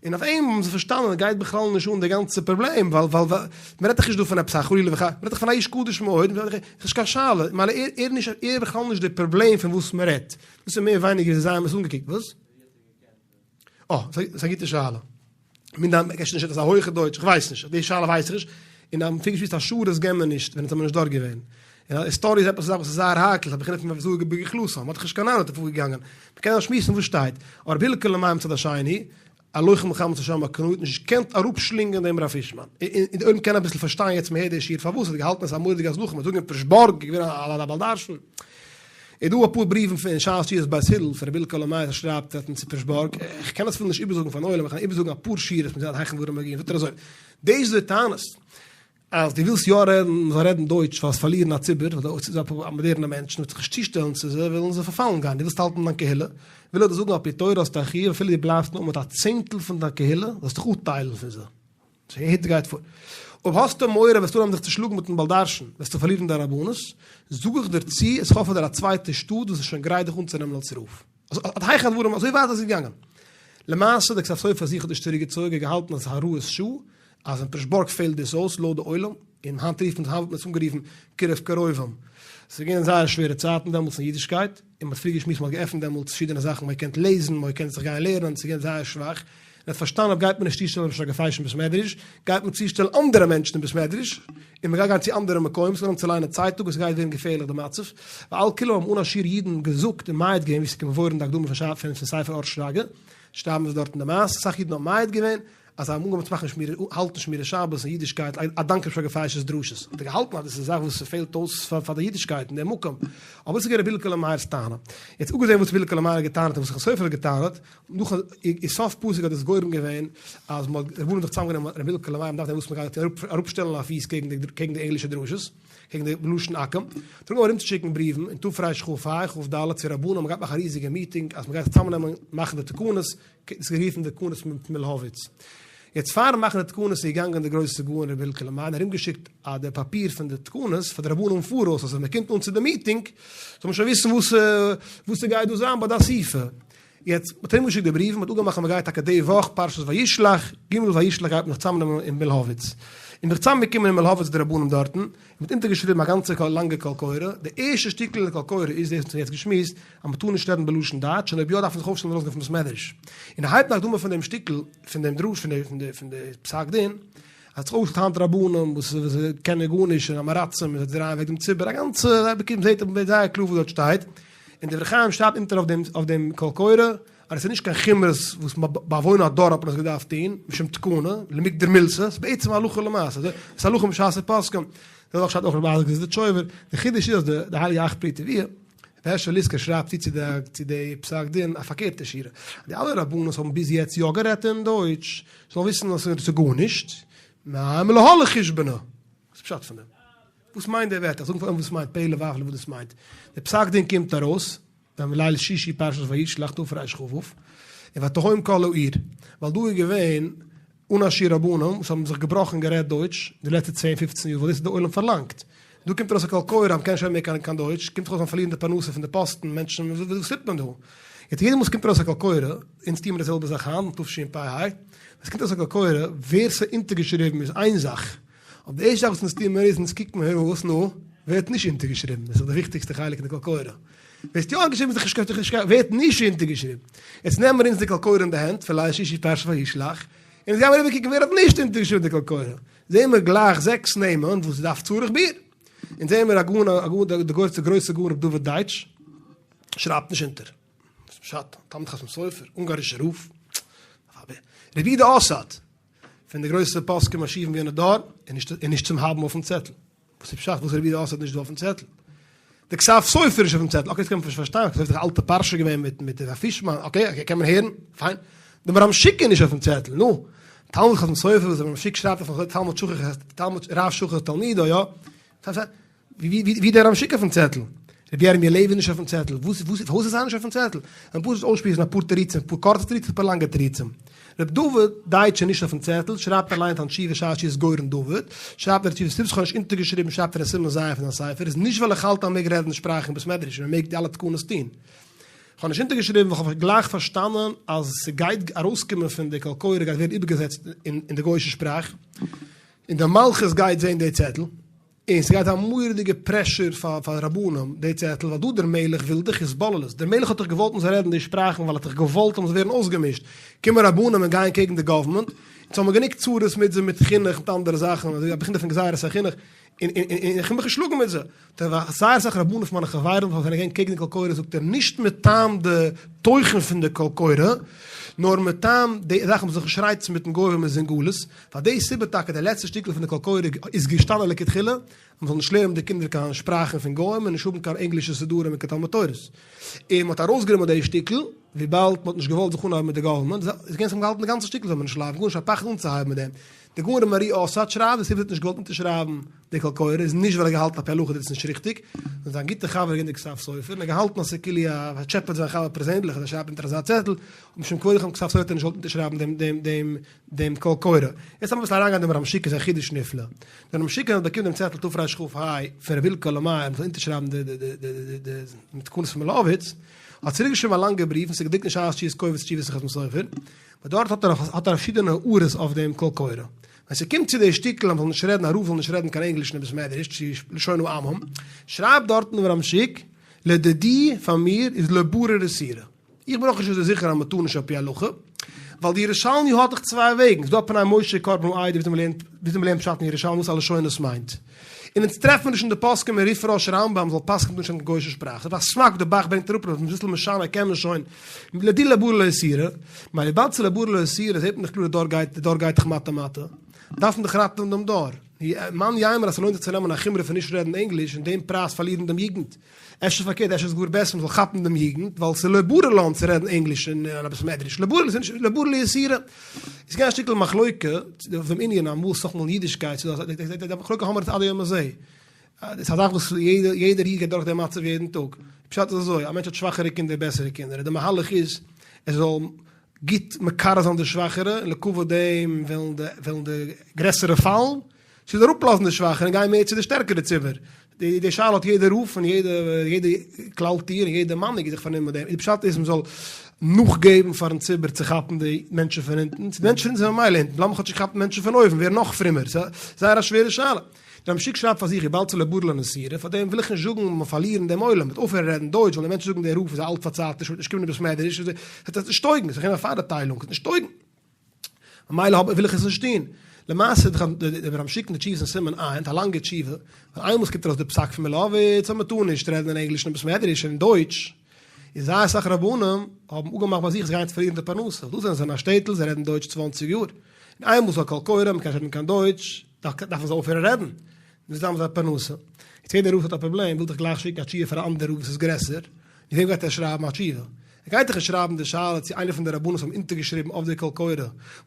און אויף אים האבן זיי פארשטאנען גייט בכלל נישט אן די גאנצע פראבלעם, ווייל ווייל ווייל מ'רעדט דאך נישט דא פון עפעס א חלילה וחס, מ'רעדט דאך פון א איש קדוש מאוד, ס'איז נישט קיין שאלה, מילא ער ער נישט ער איז בכלל נישט די פראבלעם פון וואס מ'רעדט, דאס איז מער ווייניגער ווי זיי האבן עס אנגעקוקט, וואס? אה, ס'איז א גוטע שאלה. מן דאן קענסטו נישט אזא הויכע דויטש, איך ווייס נישט, די שאלה ווייס איך נישט, און אז מ'פרעגט נישט ווי איז א שעות געבן מיר נישט ווען אונז האבן נישט דארט געווען. און היסטאריע איז עפעס א זאך וואס איז זייער הייקל, ס'איז א בחינה פון וואס זאגט בגחלתו, מ'האט דאך נישט קיין אהנונג וואס איז פארגעגאנגען. מ'קען נאר שמועסן וואס שטייט. אבער רבי הלל קאלאמייער מצד השני, א לוחם מלחמת השם הקנאי האט נישט געקענט אראפשלינגען דעם רב פישמאן. און די עולם קען אביסל פארשטיין יעצט מ'הערט די שיעור פארוואס ער האט געהאלטן עס א מורא'דיגע הצלחה, מ'האט זאגן אין פרעשבורג איז געווען א בעל דרשן. איז דא אפאר בריוון פון שאלות תשובות בית הלל פון רבי הלל קאלאמייער וואס שרייבט דארטן צו פרעשבורג, איך קען עס אפילו נישט איבערזאגן פארן עולם, איך קען איבערזאגן אפאר שורות מיט זיין היכן דברים מגיעים, זאגט ער אזוי, דאס וואס דו טענה'סט אז דו ווילסט יא רעדן, מ'זאל רעדן דויטש ווייל עס פארלירן א ציבור, ווייל די אפאר מאדערנע מענטשן וועט זיך נישט צושטעלן צו זיי, וועלן זיי פארפאלן גיין, דו ווילסט האלטן דיין קהילה, וויל איך דיר זאגן על פי תורה האסטו א חיוב אפילו דו בלייבסט נאר מיט א צענטל פון דיין קהילה, זאלסט דיך אפטיילן פון זיי. ס'הערט גייט פאר. אויב האסטו מורא וועסטו אנהייבן זיך צו שלאגן מיטן בעל דרשן, וועסטו פארלירן דיין רבנות, זאג איך דיר צו, אז כ'האף פאר דיר א צווייטע שטאט וואס איז שוין גרייט דיך אנצונעמען אלס רב. עד היכן הדברים, אזוי ווייט איז עס געגאנגען. למעשה, דער כתב סופר זיך האט נישט צוריק געצויגן, געהאלטן אז עס איז הוראת שעה, אז אין פרעשבורג פעלט דאס אויס לויט די עולם, און היינט רופט מען, היינט וואלט מען עס אנגערופן קירוב קרובים. ס'איז געווען זייער שווערע צייטן דעמאלטס אין אידישקייט. און מ'האט פריער געשמועסט מ'האט געעפנט דעמאלטס פארשידענע זאכן מ'האט געקענט לעזן מ'האט געקענט זיך גיין לערנען ס'איז געווען זייער שוואך, און ער האט פארשטאנען אויב גייט מען נישט צושטעלן רבי שרגא פייש אין בית מדרש גייט מען צושטעלן אנדערע מענטשן אין בית מדרש און מ'גייט גיין צו אנדערע מקומות אנהייבן צו ליינען צייטונג און ס'גייט ווערן געפערליך די מצב, ועל כולם האבן אן א שיעור אידן געזאגט און מעיד געווען ווי ס'איז מבואר אין די הקדמה פון ספר אור שרגא שרייבן זיי דארט אין די מעשה אסאך אידן האבן מעיד געווען אז זיי האבן אנגעהויבן צו מאכן שמירה, האלטן שמירת שבת און אידישקייט א דאנק ר' שרגא פייש'ס דרשות, האט ער געהאלטן אז דאס איז א זאך וואס ס'פעלט אויס פאר די אידישקייט אין דעם מקום, אבער דאס איז געווען ר' הלל קאלאמייער'ס טענה. יעצט אפגעזען וואס ר' הלל קאלאמייער האט געטענה'ט און וואס חתם סופר האט געטענה'ט, נאך אין סוף פסוק האט דאס גורם געווען אז מ'האט רבנים זיך צוזאמגענומען ר' הלל קאלאמייער מ'דארף זען וואס מ'גייט אראפשטעלן א פיס קעגן די קעגן די ענגלישע דרשות, קעגן די לשון עכו"ם, האט ער אנגעהויבן ארומצושיקן בריוון אין תרכ"ה כ"ד צו רבנים מ'גייט מאכן א ריזיגע מיטינג אז מ'גייט זיך צוזאמנעמען מאכן די תקנות, דאס איז גערופן די תקנות מילהאוויץ. יעצט פארן מאכן די תקנות איז געגאנגען די גרויסע גאון רבי הלל קאלאמייער און ארומגעשיקט א די פאפיר פון די תקנות פאר די רבנים פאראויס אז ווען מען קומט אן צו די מיטינג זאל מען שוין וויסן וואס וואס ס'גייט דא זיין ביי די אסיפה. יעצט מען האט ארומגעשיקט די בריוון, מען האט אפגעמאכט אז מען גייט טאקע די וואך פרשת וישלח, ג' וישלח גייט מען זיך צוזאמנעמען אין מילהאוויץ. און זיך צוזאמגעקומען אין מילהאוויץ די רבנים דארטן, מען האט אונטערגעשריבן א גאנצע לאנגע קול קורא, די ערשטע שטיקל אין די קול קורא איז דאס וואס מ'האט יעצט געשמועסט, אז מ'טאר נישט רעדן בלשון דייטש, און אויב יא דארף מען זיך אויפשטעלן און ארויסגיין פון בית מדרש. און ער הייבט די הקדמה פון דעם שטיקל, פון דעם דרוש, פון די פון די פון די פסק דין, אז האט זיך אויפגעשטעלט היינט רבנים וואס וואס קענען גארנישט און עם הארצים און זיי דרייען אוועק דעם ציבור, א גאנצע, בקיצור מ'זעט מ'זעט זייער קלאר וואס דארט שטייט, און דברי חיים שרייבט אונטער אויף דעם אויף דעם קול קורא, אז עס איז נישט קיין חומרות וואס בעוון הדור האט מען עס געדארפט טון, משום תקנה, למיגדר מילתא, ס'איז בעצם הלכה למעשה, אזוי איז הלכה משעת פוסקים, די זאך שרייבט אויך רבי אייזיק זידיטשויבער, די חידוש איז אז די הייליגע אך פרי טביה, רבי הערשעלע ליסקער שרייבט צו צו די צו די פסק דין א פארקערטע שורה, אז די אלע רבנות האבן ביז יעצט יא גערעדט אין דויטש, זאלן וויסן אז ס'איז גארנישט, מאי מלהלך חשבונא, וואס איז פשט פון דעם? וואס מיינט די ווערטער? זאג פאר וואס מיינט פלא ופלא וואס דאס מיינט. די פסק דין קומט ארויס ביים ליל שישי פרשת וישלח תרכ"ו, און ותהום כל העיר, ווייל דא איז געווען אן א שיעור רבנים וואס האבן זיך געבראכן גערעדט דויטש די לעצטע צען פופצן יאר ווייל דאס האט די עולם פארלאנגט. דא קומט ארויס א קול קורא אז מ'קען נישט רעדן מער קיין דויטש, קומט דאך אויס אז מ'פארלירן די פרנסה פון די פאסטן, מענטשן, וואס טוט מען דא? יעצט יעדע מאל ס'קומט ארויס א קול קורא, אונז טוען מיר די זעלבע זאך היינט אין תשפ ה, ווען ס'קומט ארויס א קול קורא, ווער ס'האט אונטערגעשריבן איז איין זאך, אבער די ערשטע זאך וואס אונז טוען מיר איז אונז קוקן מיר אויס, נו, ווער האט נישט אונטערגעשריבן? דאס איז דאך די וויכטיגסטע חלק אין די קול קורא. ווער ס'האט יא אונטערגעשריבן איז דאך נישט קיין, ווער האט נישט אונטערגעשריבן? יעצט נעמען מיר אונז די קול קורא אין די הענט פון ליל שישי פרשת וישלח, און אונז גיימיר איבערקוקן ווער האט נישט אונטערגעשריבן די קול קורא. זעהן מיר גלייך זעקס נעמען וואס דארף צריך ביאור. אונז זעהן מיר הגאון הגאון די גרויסע גרויסע גאון רבי דוד דייטש שרייבט נישט אונטער. וואס איז פשט? תלמיד חתם סופר? אונגארישער רב? רבי יהודה אסאד פון די גרויסע פוסקים משיבים ביי יענע דור איז נישט איז נישט צום האבן אויפן צעטל. וואס איז פשט? וואס איז רבי יהודה אסאד נישט דא אויפן צעטל? די כתב סופר איז נישט אויפן צעטל, okay דאס קען מען פארשטיין, כתב סופר איז דאך א אלטע פרשה געווען מיט מיט רב פישמאן, okay okay קען מען הערן, פיין. די מהר"ם שיק איז נישט אויפן צעטל, נו, תלמיד חתם סופר וואס די מהר"ם שיק שרייבט אויף תלמיד שכח תלמיד רב שכח תלמידו, יא? ווי ווי דער מהר"ם שיק אויפן צעטל? רבי ירמי' לעווי איז נישט אויפן צעטל, וואס וואס פארוואס איז ער נישט אויפן צעטל? מען פשוט אויסשמועסן אפאר תירוצים, אפאר קורצע תירוצים אפאר לאנגע תירוצים. רבי דוד דייטש איז נישט אויפן צעטל, שרייבט אליין זיין תשובה שער תשובת גורן דוד, שרייבט ער תשובת סיבות כ'האב נישט אונטערגעשריבן שרייבט ער אין סימן ז' פון זיין ספר איז נישט ווייל איך האלט אז מ'מעג רעדן שפראך אין בית מדרש און מ'מעג די אלע תקנות טון. כ'האב נישט אונטערגעשריבן ווייל כ'האב גלייך פארשטאנען אז ס'גייט ארויסקומען פון די קול קורא גייט ווערן איבערגעזעצט אין די גוי'אישע שפראך און די מלכות גייט זען די צעטל. און ס'גייט זיין מורא'דיגע pressure פאר פאר רבנים די צעטל, ווייל דא דער מלך וויל דאך התבוללות, דער מלך האט דאך געוואלט מ'זאל רעדן די שפראכן ווייל ער האט דאך געוואלט אז מ'זאל ווערן אויסגעמישט, קומען רבנים און גייען קעגן די government, אונז האבן גענוג צרות מיט זיי מיט חינוך מיט אנדערע זאכן, אזוי א בחינה פון גזירת החינוך, און און און איך האב מיך געשלאגן מיט זיי, זייער אסאך רבנים פון מיינע חברים וואס זענען געווען קעגן די קול קורא זאגט ער נישט מטעם די תוכן פון די קול קורא, נאר מטעם די זאכן וואס זיך נישט רייצן מיטן גוי ווען מ'איז אין גלות, פאר די סיבה טאקע די לעצטע שטיקל פון די קול קורא איז געשטאנען לכתחילה אז מ'זאל נישט לערנען מיט די קינדער קיין שפראכן פון גוים און נישט האבן קיין ענגלישע סידורים און קיין תלמוד תורה'ס, און מ'האט ארויסגענומען די שטיקל וויבאלד מ'האט נישט געוואלט זיך אנהייבן מיט די government, איז געווען ס'האבן געהאלטן די גאנצע שטיקל זאל מען נישט שרייבן, גארנישט א פחד אנצוהייבן מיט דעם. די גאון ר' מהרי אסאד שרייבט די סיבה ער האט נישט געוואלט אונטערשרייבן די קול קורא איז נישט ווייל ער האט געהאלטן על פי הלכה איז דאס נישט ריכטיג, נאר זיין גוטע חבר איז געווען דער כתב סופר און ער האט געהאלטן אז ס'איז כאילו א פארטשעפעט זיין חבר פערזענליך אז ער שרייבט אונטער אזא צעטל, משום כבוד החכם כתב סופר האט ער נישט געוואלט אונטערשרייבן דעם דעם דעם דעם קול קורא. יעצט לאמיר אביסל אריינגיין דעם מהר"ם שיק איז א חידוש נפלא. דער מהר"ם שיק האט באקומען דעם צעטל תרכ"ה פון ר' הלל קאלאמייער מ'זאל אונטערשרייבן די די די די די תקנות פון מילאוויץ, האט צוריקגעשריבן א לאנגע בריוו און ס'איז געדרוקט אין שער תשובות קובץ תשובות חתם סופר, אבער דארט האט ער האט ער פארשידענע הערות אויף דעם קול קורא. ווען ס'קומט צו די שטיקל אז מ'זאל נישט רעדן א רב זאל נישט רעדן קיין ענגליש אין בית מדרש צו לשון העמים, שרייבט דארטן דער מהר"ם שיק, לדידי פאר מיר איז לא ברור איסורא. איך בין נאכנישט אזוי זיכער אז מ'טאר נישט על פי הלכה, ווייל די ירושלמי האט דאך צוויי וועגן, ס'דא א פני משה קרבן העדה וויאזוי מ'לערנט וויאזוי מ'לערנט פשט אין ירושלמי וואס א לשונות מיינט. און אונז טרעפן מיר נישט אין די פוסקים אין ריף ראש רמב ם זאל פסק'נען נישט אין גוי'שע שפראך. ס'איז א סמק די בח ברענגט אראפ אז אביסל משנה קען מען שוין לדידי לא ברור לאיסורא, ממילא וויבאלד ס'איז לא ברור לאיסורא זעט מען דאך קלאר די דור גייט די דור גייט דאך מטה מטה, דארף מען דאך ראטעווען דעם דור. מאן יימר אז ס'לוינט זיך צו נעמען א חומרא פון נישט רעדן ענגליש און דעם פרייז פארלירן דעם יוגנט. אפשר פארקערט אפשר איז גאר בעסער מ'זאל כאפן דעם יוגנט ווייל ס'איז לא ברור לן צו רעדן ענגליש אין א בית מדרש, לא ברור ס'איז נישט לא ברור לאיסורא. איז געווען א שטיקל מחלוקה אויף דעם ענין אמאל סאך מאל אין אידישקייט ס'איז דא די מחלוקה האמער עד היום הזה. דאס איז א זאך וואס יעדער יעדער איד גייט דורך די מצב יעדן טאג. פשט איז אזוי, א מענטש האט שוואכערע קינדער בעסערע קינדער און די מהלך איז ער זאל גוט מקרב זיין די שוואכערע און לכבוד דעם וועלן די וועלן די גרעסערע פאלן, ס'איז אראפלאזן די שוואכערע און גיין מער צו די שטערקערע ציבור. די די שאלה האט יעדער רב און יעדע יעדע כלל טוער און יעדע מנהיג איז זיך פארנומען מיט דעם. די פשט איז מ'זאל נאכגעבן פארן ציבור צו כאפן די מענטשן פון אונטן, צו די מענטשן פון אונטן זענען ממילא אונטן, לאמיר כאטשיג כאפן מענטשן פון אויבן ווערן נאך פרומער. ס'איז זייער א שווערע שאלה. דער מהר"ם שיק שרייבט פאר זיך וויבאלד ס'איז לא ברור לאיסורא, פאר דעם וויל איך נישט זאגן מ'זאל פארלירן דעם עולם, מ'וועט אויפהערן רעדן דויטש, ווייל די מענטשן זאגן דער רב איז א אלט פארצייטיש, מ'וועט נישט קומען אין בית מדרש, ס'וועט נישט טויגן, ס'איז געווען א פאראורטיילונג, ס'וועט נישט טויגן. ממילא האב וויל איך עס נישט טון. למעשה דער מהר"ם שיק אין די תשובות אין סימן ע', א לאנגע תשובה, ווייל איינמאל עס קומט ארויס די פסק פון מילאוויץ אז מען טאר נישט רעדן אין ענגליש אין בית מדרש און אין דויטש, איז זייער אסאך רבנים האבן אפגעמאכט ביי זיך זיי גייען צו פארלירן די פרנסה, דא זענען זיי אין א שטעטל זיי רעדן דויטש צוואנציג יאר, און איינמאל ס'איז א קול קורא מען קען נישט רעדן קיין דויטש, דארפן זיי אויפהערן רעדן, דאס דארף זיין פרנסה. יעצט יעדער רב האט א פראבלעם, וויל דאך גלייך שיקן א תשובה פאר א אנדער רב וואס איז גרעסער, און וועם גייט ער שרייבן א תשובה? ער גייט דאך נישט שרייבן די שאלה צו איינער פון די רבנות האבן אונטערגעשריבן אויף די קול קורא,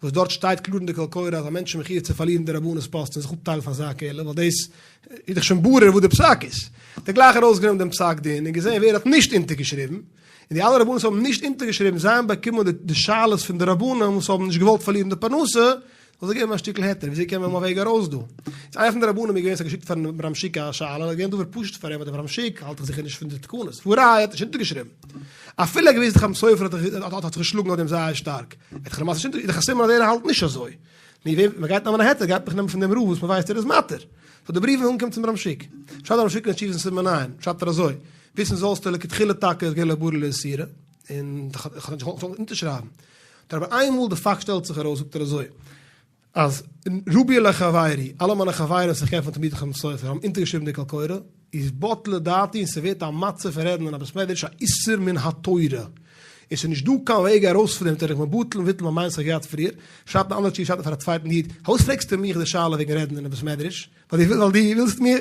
וואס דארט שטייט קלאר אין די קול קורא אז א מענטש איז מחיוב צו פארלירן די רבנות פאסט און זיך אפטיילן פון אזא קהילה, ווייל דאס איז דאך שוין ברור וואס די פסק איז. האט ער גלייך ארויסגענומען דעם פסק דין און געזען ווער האט נישט אונטערגעשריבן, און די אלע רבנות האבן נישט אונטערגעשריבן, זיי האבן באקומען די שאלות פון די רבנים וואס האבן נישט געוואלט פארלירן די פרנסה, זאל זיי געבן א שטיקל היתר, וויאזוי קען מען האבן א וועג ארויס דא? איז איינער פון די רבנים איז געווען וואס האט געשיקט פארן מהר"ם שיק א שאלה, איז געווען דבר פשוט פאר אים אז דער מהר"ם שיק האלט דאך זיכער נישט פון די תקנות, והא ראיה ער האט נישט אונטערגעשריבן, אפילו ער האט געוואוסט די חתם סופר האט האט זיך געשלאגן אויף דעם זייער שטארק, ער האט דאך למעשה נישט אונטער, איז דאך א סימן אז ער האלט נישט אזוי. נו וועם מען גייט נעמען א היתר גייט מען נעמען פון דעם רב וואס מען ווייסט ער איז מתיר. סאו די בריוו איז אנגעקומען צום מהר"ם שיק. שרייבט דער מהר"ם שיק אין תשובות אין סימן ע', שרייבט ער אזוי, וויסן זאלסטו לכתחילה טאקע איז געווען לא ברור לאיסורא, און איך האב נישט געוואלט אונטערשרייבן. אבער איינמאל די פאקט שטעלט זיך ארויס זאגט ער אזוי, אז רובי לחברי, אלע מיינע חברים וואס איך קען פון תלמידי חתם סופר האבן אונטערגעשריבן די קול קורא, איז בטלה דעתי און ס'ווערט א מצב פון רעדן אין א בית מדרש א איסור מן התורה, און ס'איז נישט דא קיין וועג ארויס פון דעם טאר איך מבטל און מבטל מיין מיינונג וואס איך געהאט פריער, שרייבט אן אנדערע תשובה שרייבט ער פאר א צווייטן איד, פארוואס פרעגסטו מיך די שאלה וועגן רעדן אין א בית מדרש? ווייל דו ווילסט מיר,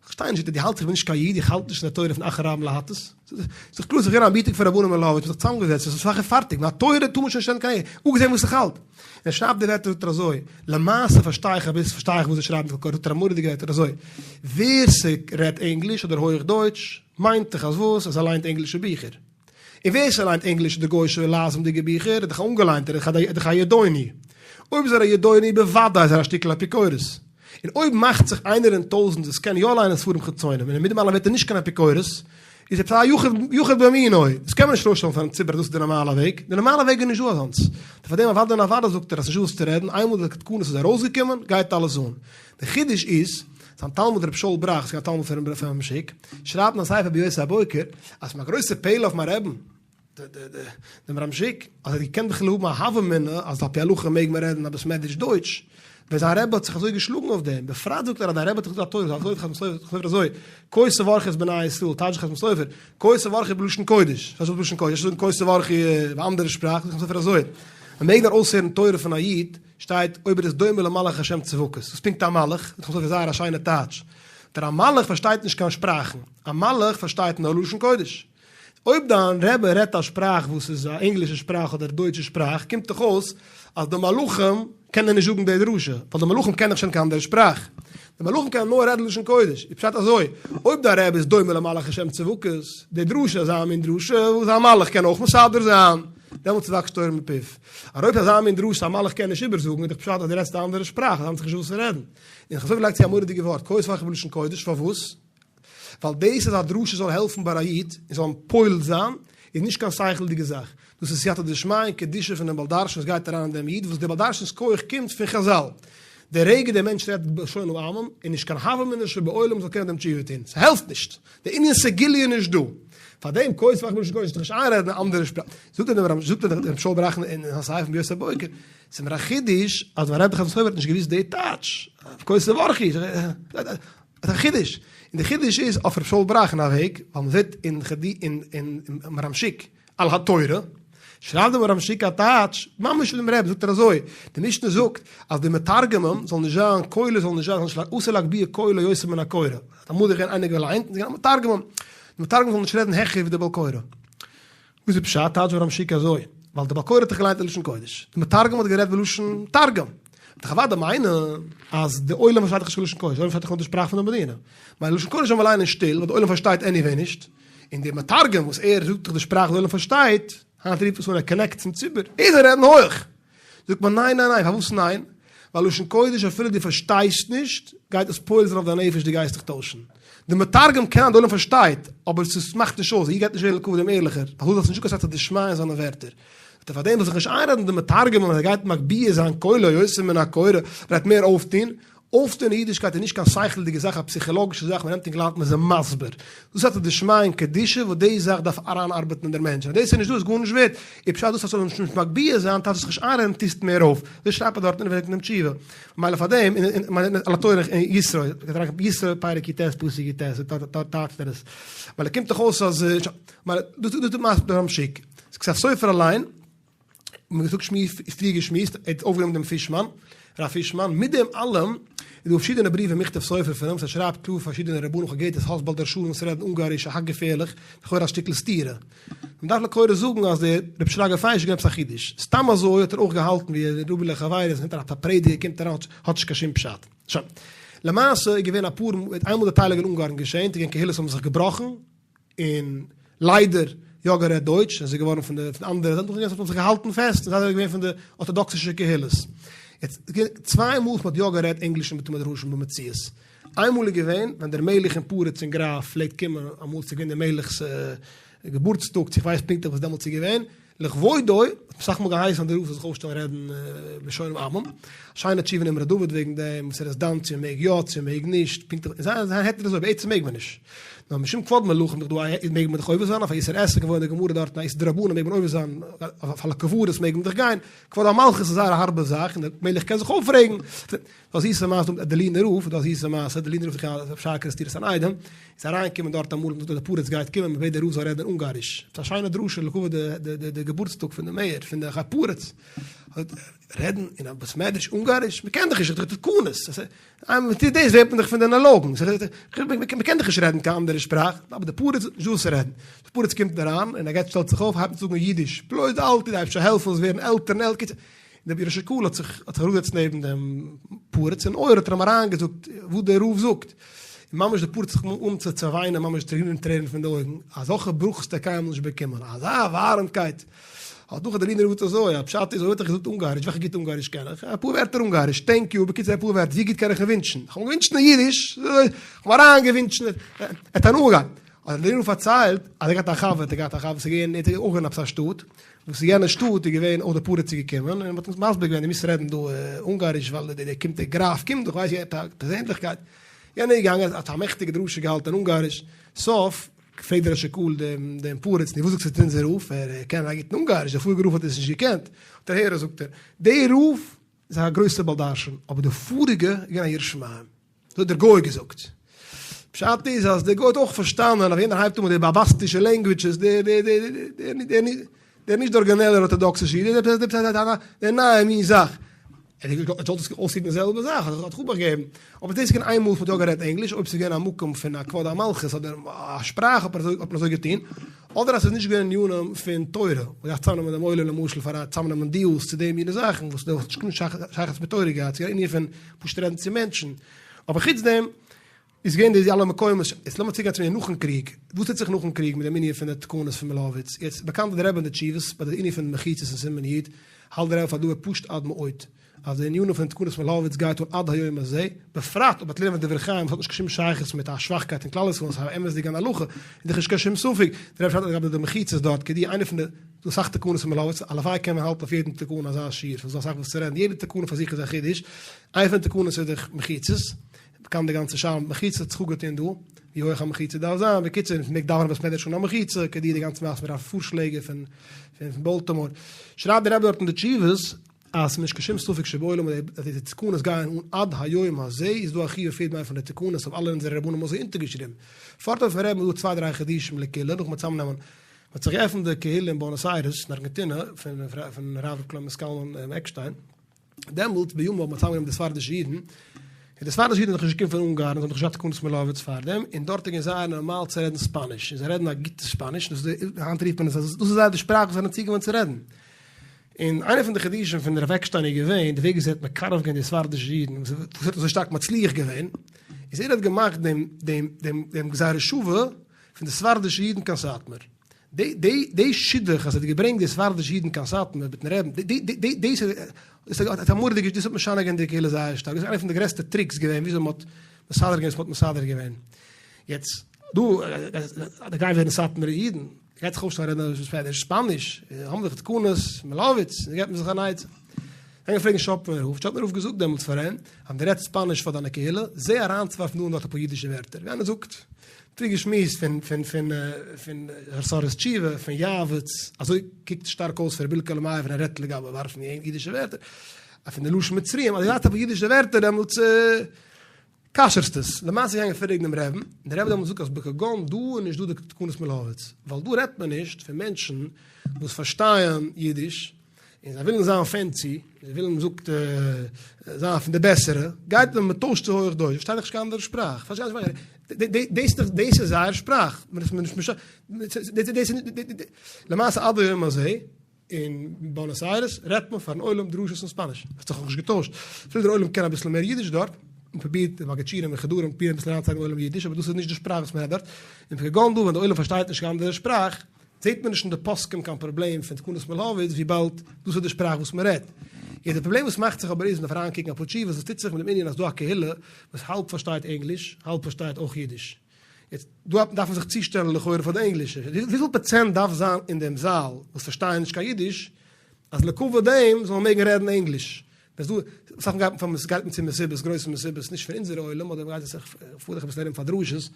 כ'פארשטיי נישט, דו האלטסט איך בין נישט קיין איד, איך האלט נישט פון די תורה פון אחרי רבים להטות? ס'איז דאך קלאר, ס'איז געווען א מיטינג פון רבנים אין לאוויטש, מ'האט זיך צוזאמגעזעצט, עס איז סך הכל פארטיג, מן התורה טאר מען שוין נישט רעדן קיין אפגעזען וואס איך האלט. און ער שרייבט די ווערטער זאגט ער אזוי, למעשה פארשטיי איך אביסל פארשטיי איך וואס זיי שרייבן זאגט ער א מורא'דיגע ווערטער אזוי, ווער ס'רעדט ענגליש אדער הויך דויטש, מיינט דאך אז וואס? אז ער ליינט ענגלישע ביכער. און ווער ס'ליינט ענגלישע אדער גוי'שע לייזענדיגע ביכער איז דאך א אנגעליינטער, איז דאך א ידעוני. אויב איז ער א ידעוני בוודאי איז ער א שטיקל אפיקורס. און אויב מאכט זיך איינער אין טויזענט וואס קען יא ליינען ספרים חיצונים און מיט דעם אלעם ווערט ער נישט קיין אפיקורס, איז עפעס א יחיד יחיד במינו. דאס קען מען נישט ארויסשטעלן פארן ציבור אז דאס איז די נארמאלע וועג. די נארמאלע וועג איז נישט דא אזאנס. פאר דעם אוודאי און אוודאי זאגט ער אז ס'נישט דא וואס צו רעדן, איינמאל די תקנות איז ארויסגעקומען גייט אלעס אן. די חידוש איז, זיין תלמיד רבי שאול בראך, איז געווען א תלמיד פון רבי מהר"ם שיק, שרייבט אין א ספר בהיות הבוקר, אז ס'איז א גרויסע פלא אויף מיין רעבן, דעם מהר"ם שיק, אז ער האט געקענט בכלל האבן א הוה אמינא אז על פי הלכה מעג מען רעדן א בית מדרש דויטש, ווען זיין רבי האט זיך אזוי געשלאגן אויף דעם, בפרט זאגט ער אז דיין רבי האט דאך געזאגט א תורה, אזוי זאגט חתם סופר אזוי, כה תברכו את בני ישראל, טייטשט חתם סופר, כה תברכו בלשון קודש, וואס איז בלשון קודש? אפשר זאגן כה תברכו באנדערע שפראך, זאגט חתם סופר אזוי, מען מעג נאר אויסהערן תורה פון א איד, שטייט אויב ער איז דומה למלאך השם צבקות, וואס פונקט א מלאך, זאגט חתם סופר זייער א שיינע טייטש, דער א מלאך פארשטייט נישט קיין שפראכן, א מלאך פארשטייט נאר לשון קודש. אויב דיין רבי רעדט א שפראך וואס איז א ענגלישע שפראך אדער דויטשע שפראך, קומט דאך אויס אז די מלאכים קענען נישט זאגן די דרשה, ווייל די מלאכים קענען דאך שוין קיין אנדערע שפראך. די מלאכים קענען נאר רעדן לשון קודש. איז פשט אזוי, אויב דיין רבי איז דומה למלאך השם צבקות, די דרשה איז אזא מין דרשה וואס א מלאך קען אויך מסדר זיין, דעמאלטס איז תבקש תורה מפיו. אבער אויב איז אזא מין דרשה א מלאך קען נישט איבערזאגן, איז דאך פשט אז דו רעדסט א אנדערע שפראך, אז האט זיך נישט וואס צו רעדן. און חזק לייגט צו א מורא'דיגע ווארט, כה תברכו בלשון קודש, פארוואס? ווייל דאס אז א דרשה זאל העלפן ביי א איד און זאל אים פועל זיין, איז נישט קיין שכל'דיגע זאך, דאס איז סייעתא דשמיא און קדושה פונעם בעל דרשן וואס גייט אריין אין דעם איד, וואס דער בעל דרשן'ס כח קומט פון חזל. די רגע דער מענטש רעדט בלשון העמים, איז נישט קיין הוה אמינא שבעולם זאל קענען דעם תשובה טון, ס'העלפט נישט, די ענין סגולה איז נישט דא. פאר דעם כה תברכו בלשון קודש זיך נישט איינרעדן א אנדערע שפראך. זאגט ער דעם זאגט ער דעם שאול בראך אין זיין ספר בהיות הבוקר, ס'איז מיר א חידוש אז מיין רבי חתם סופר האט נישט געוואוסט די טייטש, כה תברכו. איז א חידוש, און די חידוש איז אויף ר' שאול בראך אין א וועג, ווייל מען זעט אין אין אין מהר"ם שיק על התורה, שרייבט דער מהר"ם שיק א טייטש, ממש פונעם רבי זאגט ער אזוי, די משנה זאגט אז די מתרגמים זאלן נישט זיין קולו זאל נישט זיין, זאל נישט אסור להגביה קולו יותר מן הקורא, אמאל איז געווען איינער געליינט און ס'איז געווען א מתרגמים, די מתרגמים זאלן נישט רעדן העכער ווי די בעל קורא. וואס איז פשט? טייטש מהר"ם שיק אזוי, ווייל די בעל קורא האט דאך געליינט אין לשון קודש, די מתרגם האט גערעדט בלשון תרגום, וועט דאך אוודאי מיינען אז די עולם פארשטייט דאך נישט קיין לשון קודש, די עולם פארשטייט דאך נאר די שפראך פון די מדינה, מילא לשון קודש זאל מען ליינען שטיל ווייל די עולם פארשטייט עניוועי נישט, און די מתרגם וואס ער זאגט דאך די שפראך די עולם פארשטייט, היינט רופט מען עס אן ער connect צום ציבור, ער זאל רעדן הויך! זאגט מען ניין ניין ניין, פארוואס ניין? ווייל לשון קודש אפילו דו פארשטייסט נישט, גייט עס פועל זיין אויף דיין נפש דו גייסט דיך טוישן. די מתרגם קען אז די עולם פארשטייט, אבער ס'מאכט נישט אויס, ער גייט נישט ווערן לכבוד דעם ערליכער, ווייל דו זאלסט נישט זאגן אז ס'האט דשמיא אין זיינע ווערטער. זאגט ער פארדעם זאל זיך נישט איינרעדן די מתרגם אז ער גייט מגביה זיין קולו יותר מן הקורא, ער גייט מער אויפטון, אויפטון אין אידישקייט איז נישט קיין שכל'דיגע זאך, א פסיכאלאגישע זאך, מען נעמט און גלייבט מען איז אים מסביר. דאס האט דשמיא און קדושה וואס די זאך דארף אריינארבעטן אין דער מענטש, און אז דאס איז נישט דא איז גארנישט ווערט, איז פשט דאס אז ס'זאל נישט מגביה זיין טארסט זיך נישט איינרעדן טוסט מער אויף, אזוי שרייבט ער דארט אין וועג פון דעם תשובה, ממילא פאר דעם, אין על התורה אין יתרו, יתרו פרק יט פסוק יט, דארט טייטשט ער עס, ממילא קומט דאך אויס אז, ממילא דאס איז די מעשה מיט הרב שיק, כתב סופר אליין. מיר געזאגט שמועס פריער געשמועסט, ער האט אויפגענומען דעם פישמאן, הרב פישמאן, מיט דעם אלעם איז דא פארשידענע בריוו און מכתב סופר פון אים וואס ער שרייבט קלאר פארשידענע רבנים כ'האב געהערט עס האסט בעל דרשנים וואס רעדן אונגאריש א האק געפערליך, לכאורה א שטיקל סתירה. מען דארף לכאורה זאגן אז דער רב שרגא פייש איז געווען עפעס א חידוש, סתם אזוי האט ער אויך געהאלטן ווי רבי לחבריו, און א פרעדיגער קומט אריין האט נישט קיין שום פשט. שוין. למעשה איז געווען אפאר, איינמאל די טיילונג אין אונגארן געשען, איז געווען קהילות האבן זיך געבראכן, און ליידער יא גערעדט דויטש, און זיי געווארן פון די פון אנדערע זענען דאך האבן זיך געהאלטן פעסט, און זיי זענען געווען פון די ארטאדאקסישע קהילות. יעצט, צוויי מאל וואס מ'האט יא גערעדט ענגליש אין בתי מדרשים במציאות. איין מאל איז געווען ווען דער מלך און פריץ און גראף פלעגט קומען, אמאל ס'איז געווען דער מלך'ס געבורטס טאג, צו כ'ווייס פונקטליך וואס דעמאלטס איז געווען, לכבודו, האט מען אסאך מאל געהייסן אז דער רב זאל זיך אויפשטעלן רעדן בלשון העמים. שיינע תשובה אין אמרי דוד וועגן דעם, וואס ער איז דן צו מ'מעג יא צו מ'מעג נישט, פונקטליך, אין זיין היתר איז אזוי, בעצם מעג מען נישט. נאר משום כבוד מלכים דאך דא א מעג מען דאך עובר זיין אויף א איסור עשה געווארן אין די גמרא דארטן א איסור דרבנן מעג מען עובר זיין אויף על הקברות מעג מען דאך גיין, כבוד המלכות איז זייער א הארבע זאך און דער מלך קען זיך אויפרעגן. דא א זיסע מעשה דא מיט דערלינער רב, דא א זיסע מעשה, דערלינער רב איז געווען רב שרקה סטיר'ס אן איידעם, איז אריינגעקומען דארט אמאל און געזאגט אז דער פריץ גייט קומען, מען בעט דער רב זאל רעדן אונגאריש, עפעס א שיינע דרשה לכבוד די געבורטס טאג פון די mayor פון די פריץ, רעדן אין א בית מדרש אונגאריש? מען קען דאך נישט, ס'איז דאך תקנות, איינמאל מען טוט דאס ווערט מען דאך פון די נעאלאגן, מען קען דאך נישט רעדן קיין אנדערע שפראך, אבער דער פריץ האט נישט וואס צו רעדן, דער פריץ קומט אריין און ער גייט שטעלט זיך אויף הייבט אן צו זאגן אידיש, בלויז די אלטע די אייבערשטער זאל העלפן זאלסט ווערן עלטער און עלטער, קיצור, דער ראש הקהל האט זיך האט זיך אראפגעזעצט נעבן דעם פריץ אין אויער האט ער אים אריינגעזאגט וואס דער רב זאגט, און ממש דער פריץ האט זיך אנגעהויבן צו צעוויינען ממש טרינען טרערן פון די אויגן, אזעלכע ברכות האט ער קיינמאל נישט באקומען, אזא ווארעמקייט! האט נאך דער לינער רב געזאגט אזוי, א פשט איז אויב האט ער געזאגט אונגאריש, וועלכע גוט אונגאריש קען איך? אפאר ווערטער אונגאריש, thank you, בקיצור אפאר ווערטער, ווי גוט קען איך אים ווינטשן? איך האב אים געווינטשן אין אידיש, איך האב אים אריינגעווינטשן, ער האט הנאה געהאט. האט דער לינער רב פארציילט אז ער האט געהאט א חבר, האט ער געהאט א חבר וואס איז געווען, ער איז אויך געווען אין עפעס א שטאט, וואס אין יענע שטאט איז געווען אויך די פריץ איז געקומען און מ'האט אונז מסביר געווען דו מוזט רעדן דא אונגאריש ווייל דער קומט דער גראף קומט דאך ווייסט יעדער פערזענליכקייט, יענער איז געגאנגען האט א מעכטיגע דרשה געהאלטען אין אונגאריש, סוף פרעגט דער ראש הקהל דעם דעם פריץ נו וואס זאגסטו צו אונזער רב ער קען א גוטן אונגאריש דער פאריגער רב האט עס נישט געקענט, זאגט ער הער זאגט ער דער רב איז א גרויסער בעל דרשן אבער דער פאריגע איז געווען א ירא שמים. אזוי האט דער גוי געזאגט. פשט איז אז דער גוי האט אויך פארשטאנען אז יענער הייבט אן מיט די באמבאסטישע languages, דער דער דער דער דער דער נישט די ארגינעלער ארטאדאקסישע איד, דער דער דער דער נייע מין זאך. ער האט געזאגט ער זאל אויסקוקן די זעלבע זאך, האט ער אבאכט געגעבן. אבער דאס איז געווען איין מאל וואס מ'האט יא גערעדט ענגליש, אויב ס'איז געווען א מקום פון א כבוד המלכות אדער א שפראך האט מען אזוי געטון. אדער אז ס'איז נישט געווען ענינים פון תורה, מ'דארף צאמנעמען דעם עולם למשל פאר א צאמנעמען deals צו די מינע זאכן וואס האט נישט קיין שייכות מיט תורה געהאט, ס'איז געווען ענין פון פשוט רעדן צו מענטשן, אבער חוץ דעם איז געווען די אלע מקומות, יעצט לאמיר צוגיין צום ענין נאכן קריג, וואס טוט זיך נאכן קריג מיט דעם ענין פון די תקנות פון מילאוויץ, יעצט באקאנט איז דער רבי אין די תשובות ביי די ענין פון מחיצות אין סימן י', האלט דער רבי פאר דבר פשוט עד מאוד, אז די ענינים פון תקנות מילאוויץ גייט אן עד היום הזה, בפרט אויב האט לערנען דברי חיים וואס האט נישט קיין שום שייכות מיט א שוואכקייט אין כלל ישראל און ס'איז א אמת'דיגע הלכה, איז דאך נישט קיין שום ספק, דער רבי שרייבט לגבי די מחיצות דארט, כדי איינע פון די דא אסאך תקנות פון מילאוויץ, הלוואי קען מען האלטן אויף יעדן תקנה אזא שיעור, ס'איז דא אסאך וואס צו רעדן, יעדע תקנה פאר זיך איז א חידוש, איינע פון די תקנות איז דאך מחיצות, באקאנט די גאנצע שאלה מיט מחיצות האט זיך אפגעטון דא, ווי הויך א מחיצה דארף זיין, בקיצור, מ'מעג דאווענען בית מדרש אן א מחיצה, כדי די גאנצע מעשה מיט רב פארשלעגער פון באלטימאר, שרייבט דער רבי דארט אין די תשובות, אז ס'איז נישט קיין שום ספק שבעולם אז די תקנות גייען אן עד היום הזה, איז דא א חיוב אויף יעדן איינער פון די תקנות, האבן אלע אונזערע רבנים אזוי אונטערגעשריבן. פארט אויפן רבי'ן איז דא צוויי דריי חידושים לקהילה, נאכן צאמנעמען מ'האט זיך געעפנט די קהילה אין בוענאס איירעס אין ארגענטינע פון הרב ר' קלמן סקאלמאן עקשטיין, דעמאלטס בימיו האט מען צוזאמגענומען די ספרדישע אידן, און די ספרדישע אידן זענען נאך נישט געקומען פון אונגארן, זיי האבן נאך נישט געהאט תקנות מילאוויץ פארדעם, און דארט איז געווען זייער נארמאל צו רעדן ספאניש, און זיי רעדן א גוטע ספאניש, דאס איז די, היינט רופט מען עס אז דאס איז זייער די שפראך וואס זיי זענען צוגעוואוינט צו רעדן. און איינע פון די חידושים פון הרב עקשטיין איז געווען, די וועג וויאזוי ער האט מקרב געווען די ספרדישע אידן, וואס ער האט אזוי שטארק מצליח געווען, איז ער האט געמאכט דעם דעם דעם דעם גזירה שוה פון די ספרדישע אידן קיין סאטמאר. די די די שידוך אז ער האט געברענגט די ספרדישע אידן קיין סאטמאר מיטן רעבן, די די די דאס איז האט א מורא'דיגע דאס האט משנה געווען די קהילה זייער שטארק, דאס איז איינע פון די גרעסטע tricks געווען וויאזוי מ'האט מסדר געווען וואס מ'האט מסדר געווען. יעצט דא די גייען ווערן סאטמארע אידן, גייט זיך אויפשטעלן רעדן אויף שפאניש, האבן זיך תקנות, מילאוויץ, געבט מען זיך אן עצה. געגאנגען פרעגן שאפראנער רב, שאפראנער רב געזאגט דעמאלטס פאר אים, אז דו רעדסט ספאניש פאר דיינע קהילה, זע אריינצוווארפן דא און דארט אפאר אידישע ווערטער, ווי איינער זאגט, פרי געשמועסט פון פון פון פון הר תשובה, פון יעבץ, אזוי קוקט שטארק אויס פון ר' בילקעלע מאיר ווען ער רעדט לגבי ווארפן אידישע ווערטער, פון די לשון מצרים, אז דו ווארפסט אפאר אידישע ווערטער דעמאלטס כשר'סט עס. למעשה געגאנגען פרעגן דעם רעבן, און דער רבי האט דעמאלטס געזאגט אז בכגון דא איז נישט דא די תקנות מילאוויץ, ווייל דא רעדט מען נישט פון מענטשן וואס פארשטייען אידיש, און זיי ווילן זיין fancy, זיי ווילן מ'זאגט זיין פון די בעסערע, גייט מען מ'טוישט צו הויך דויטש, פארשטייט דאך נישט קיין אנדערע שפראך, דאס איז זייער שפראך, למעשה עד היום הזה אין בוענאס איירעס רעדט מען פארן עולם דרשות אין ספאניש, עס האט זיך נאכנישט געטוישט, אפילו דער עולם קען אביסל מער אידיש דארט, מען פרובירט די מגיד שיעורים און חדרים פרובירן אביסל אריינצולייגן עולם אידיש, אבער דאס איז נישט די שפראך וואס מען רעדט דארט, און כגון דא ווען די עולם פארשטייט נישט קיין אנדערע שפראך, זעט מען נישט אין די פוסקים קיין פראבלעם פון תקנות מילאוויץ וויבאלד דאס איז די שפראך וואס מען רעדט. יעצט די פראבלעם וואס מאכט זיך אבער איז, מ'דארף אריינקוקן אפאר תשובות וואס טוט זיך מיט דעם ענין אז ס'דא א קהילה וואס האלב פארשטייט ענגליש האלב פארשטייט אויך אידיש. יעצט דא דארף מען זיך צושטעלן לכאורה פאר די ענגלישע. וויפיל פראצענט דארף זיין אין דעם זאל וואס פארשטייען נישט קיין אידיש אז לכבוד דעם זאל מען מעגן רעדן ענגליש? ווען ס'דא אסאך מאל גייט מען פאר גייט מען צו מסיבות גרויסע מסיבות נישט פון אונזערע עולם אדער מ'גייט אסאך פאר איך אביסל ארום פאר דרשות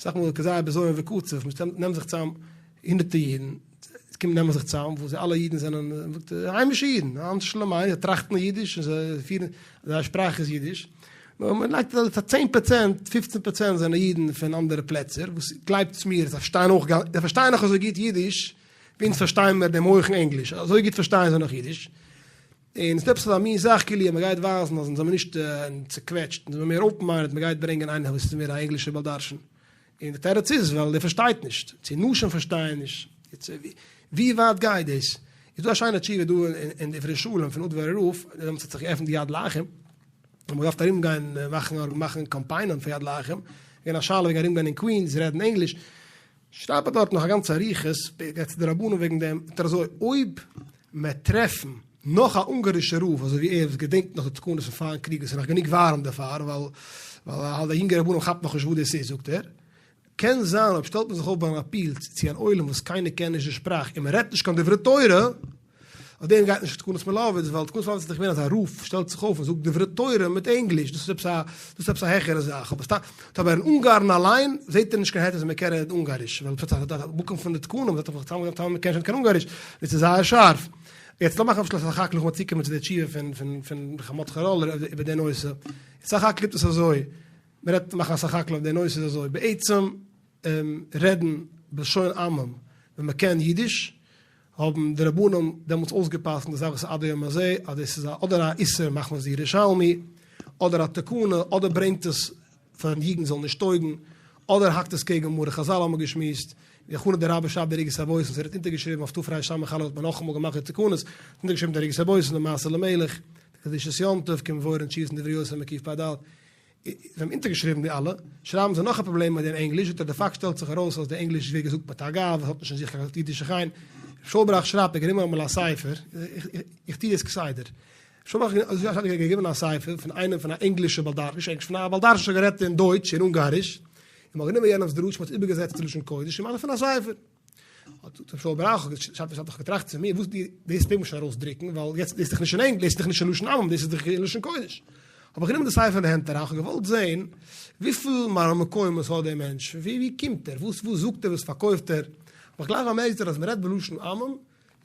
אסאך מאל כזה בזיון וקצף מ'נעמט זיך צאם הונדערטע אידן קומט נעמען זיך צאם וואס זיי אלע אידן זענען היימישע אידן אנשי שלומינו זיי טראכטן אידיש און זיי פירן זייער שפראך איז אידיש נאר מען לייגט אז 10% 15% זענען אידן פון אנדערע פלעצער וואס גלייבטס מיר זיי פארשטייען אויך זיי פארשטייען נאך אזוי גוט אידיש ווי אונז פארשטייען מיר דעם הויכן ענגליש אזוי גוט פארשטייען זיי נאך אידיש און ס'איז עפעס אזא מין זאך כאילו אז מ'גייט ווייזן אז אונז זעמיר נישט צוקוועטשט אונז זעמיר מער open minded מ'גייט ברענגען איינער וואס איז מער א ענגלישער בעל דרשן און די תירוץ איז ווייל דער פארשטייט נישט, צו נשים פארשטייען נישט, ווי ווייט גייט דאס? איז דא א שיינע תשובה דא אין דברי שלום פון אודווארי רב, דעמאלטס האט זיך געעפנט די יד לאחים, און מ'האט געדארפט ארום גיין מאכן מאכן קאמפיינען פאר יד לאחים, געווען א שאלה וועגן ארום גיין אין קווינס רעדן ענגליש, שרייבט ער דארט נאך א גאנצע אריכות, גייט צו די רבנים וועגן דעם, זאגט ער אזוי, אויב מ'עט טרעפן נאך א אונגארישע רב אזוי ווי ער וואס געדענקט נאך די תקנות פון פארן קריג וואס איז נאך גענוג ווארעם דערפאר ווייל ווייל די יונגע רבנים כאפט נאך נישט וואס דאס איז זאגט ער קען זיין אויב שטעלט מען זיך אויף ביי אן אפיל צו אן עולם וואס קיינער קען נישט די שפראך און מען רעדט נישט קיין דברי תורה אויף דעם גייט נישט תקנות מלאוויץ ווייל תקנות מלאוויץ איז דאך געווען אז א רב שטעלט זיך אויף און זאגט דברי תורה מיט ענגליש דאס איז עפעס א דאס איז עפעס א העכערע זאך אבער סתם אבער אין אונגארן אליין זעט ער נישט קיין היתר אז מען קען רעדן אונגאריש ווייל פשט אז די מקום פון די תקנה מ'זעט דאך אז מען קען שוין קיין אונגאריש דאס איז זייער שארף. יעצט לאמיר מאכן א סך הכל נאכן צוקומען צו די תשובה פון פון פון ר' מרדכי ראלער איבער די נושא. סך הכל קומט עס אזוי, מען רעדט מאכן א סך הכל אויף די נושא איז אזוי, בעצם רעדן בלשון עמים ווען מען קען אידיש, האבן די רבנים דעמאלטס אויסגע'פסק'נט די זאך וואס איז עד היום הזה, אז דאס איז אדער א איסור מחמת די ירושלמי, אדער א תקנה, אדער ברענגט עס פארן יוגנט זאל נישט טויגן, אדער האקט עס קעגן גמרא חזל האבן מיר געשמועסט, ווי הכנה דער רבי שרייבט די ערוגת הבושם וואס ער האט אונטערגעשריבן אויף תרס"א האט מען נאכאמאל געמאכט די תקנות, האט אונטערגעשריבן די ערוגת הבושם די מעשה למלך, די קדושת יום טוב, כמבואר אין תשובות אין דברי יוסף מקיף פ ד, זיי האבן אונטערגעשריבן די אלע, שרייבן זיי נאך א פראבלעם מיט דעם ענגליש, זאגט ער די פאקט שטעלט זיך ארויס אז די ענגליש ווערט געזאגט מיט א גאווה, האט נישט אין זיך קיין אידישע חן, ר' שאול בראך שרייבט ער גענומען אמאל א ספר, איך טוה דאס כסדר, שאול בראך האט געגעבן א ספר פון איינעם פון א ענגלישע בעל דרשן, נישט ענגליש, פון א בעל דרשן וואס האט גערעדט אין דויטש און אונגאריש, און מ'האט גענומען יענעמ'ס דרוש, מ'האט עס איבערגעזעצט צו לשון קודש און מ'האט דערפון א ספר. האט ר' שאול בראך האט דאך געטראכט צו מיר, וואס דאס מעג מען שוין ארויסדרוקן, ווייל יעצט דאס איז דאך נישט אין ענגליש, דאס איז דאך נישט אין לשון עמים, דאס איז דאך אין לשון קודש. האב איך גענומען די ספר אין די הענט אריין, כ'האב געוואלט זען וויפיל מראה מקומות האט דער מענטש, פון ווי קומט ער, וואס וואס זאגט ער, וואס פארקויפט ער. האב איך גלייך באמערקט אז מ'רעדט בלשון עמים,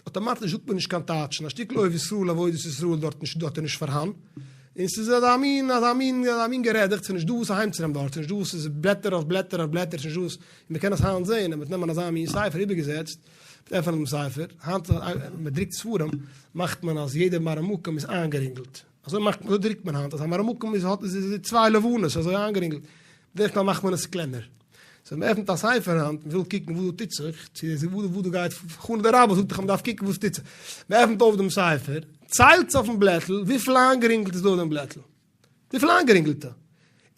אטאמאטיש זאגט מען נישט קיין טייטשן, א שטיקל אוהב ישראל עבודת ישראל דארט נישט דארט איז נישט פארהאן, און ס'איז אזא מין אזא מין אזא מין גערעדעכץ, ס'איז נישט דא וואס אהיימצונעמען דארט, ס'איז נישט דא וואס ס'איז בלעטער אויף בלעטער אויף בלעטער, ס'איז נישט דא וואס, און מ'קען עס היינט זעהן, אז מ'וועט נעמען אזא מין ספר איבערגעזעצט, מ'וועט עפענען דעם ספר, היינט מ'דרוקט ספרים מאכט מען אז יעדער מראה מקום איז איינגערינגלט, אזוי מאכט מען, אזוי דרוקט מען היינט, אז א מראה מקום איז האט איז צוויי לבנות אזוי איינגערינגלט, בדרך כלל מאכט מען עס קלענער. סאו מען עפנט א ספר היינט, מען וויל קוקן וואס דא טוט זיך, צו עס איז וואס דא גייט, חנא דער רבי זאגט דאך אז מען דארף קוקן וואס טוט זיך, מען עפנט אויף דעם ספר, ציילטס אויפן בלעטל וויפיל איינגערינגלט איז דא אויף דעם בלעטל, וויפיל איינגערינגלטע,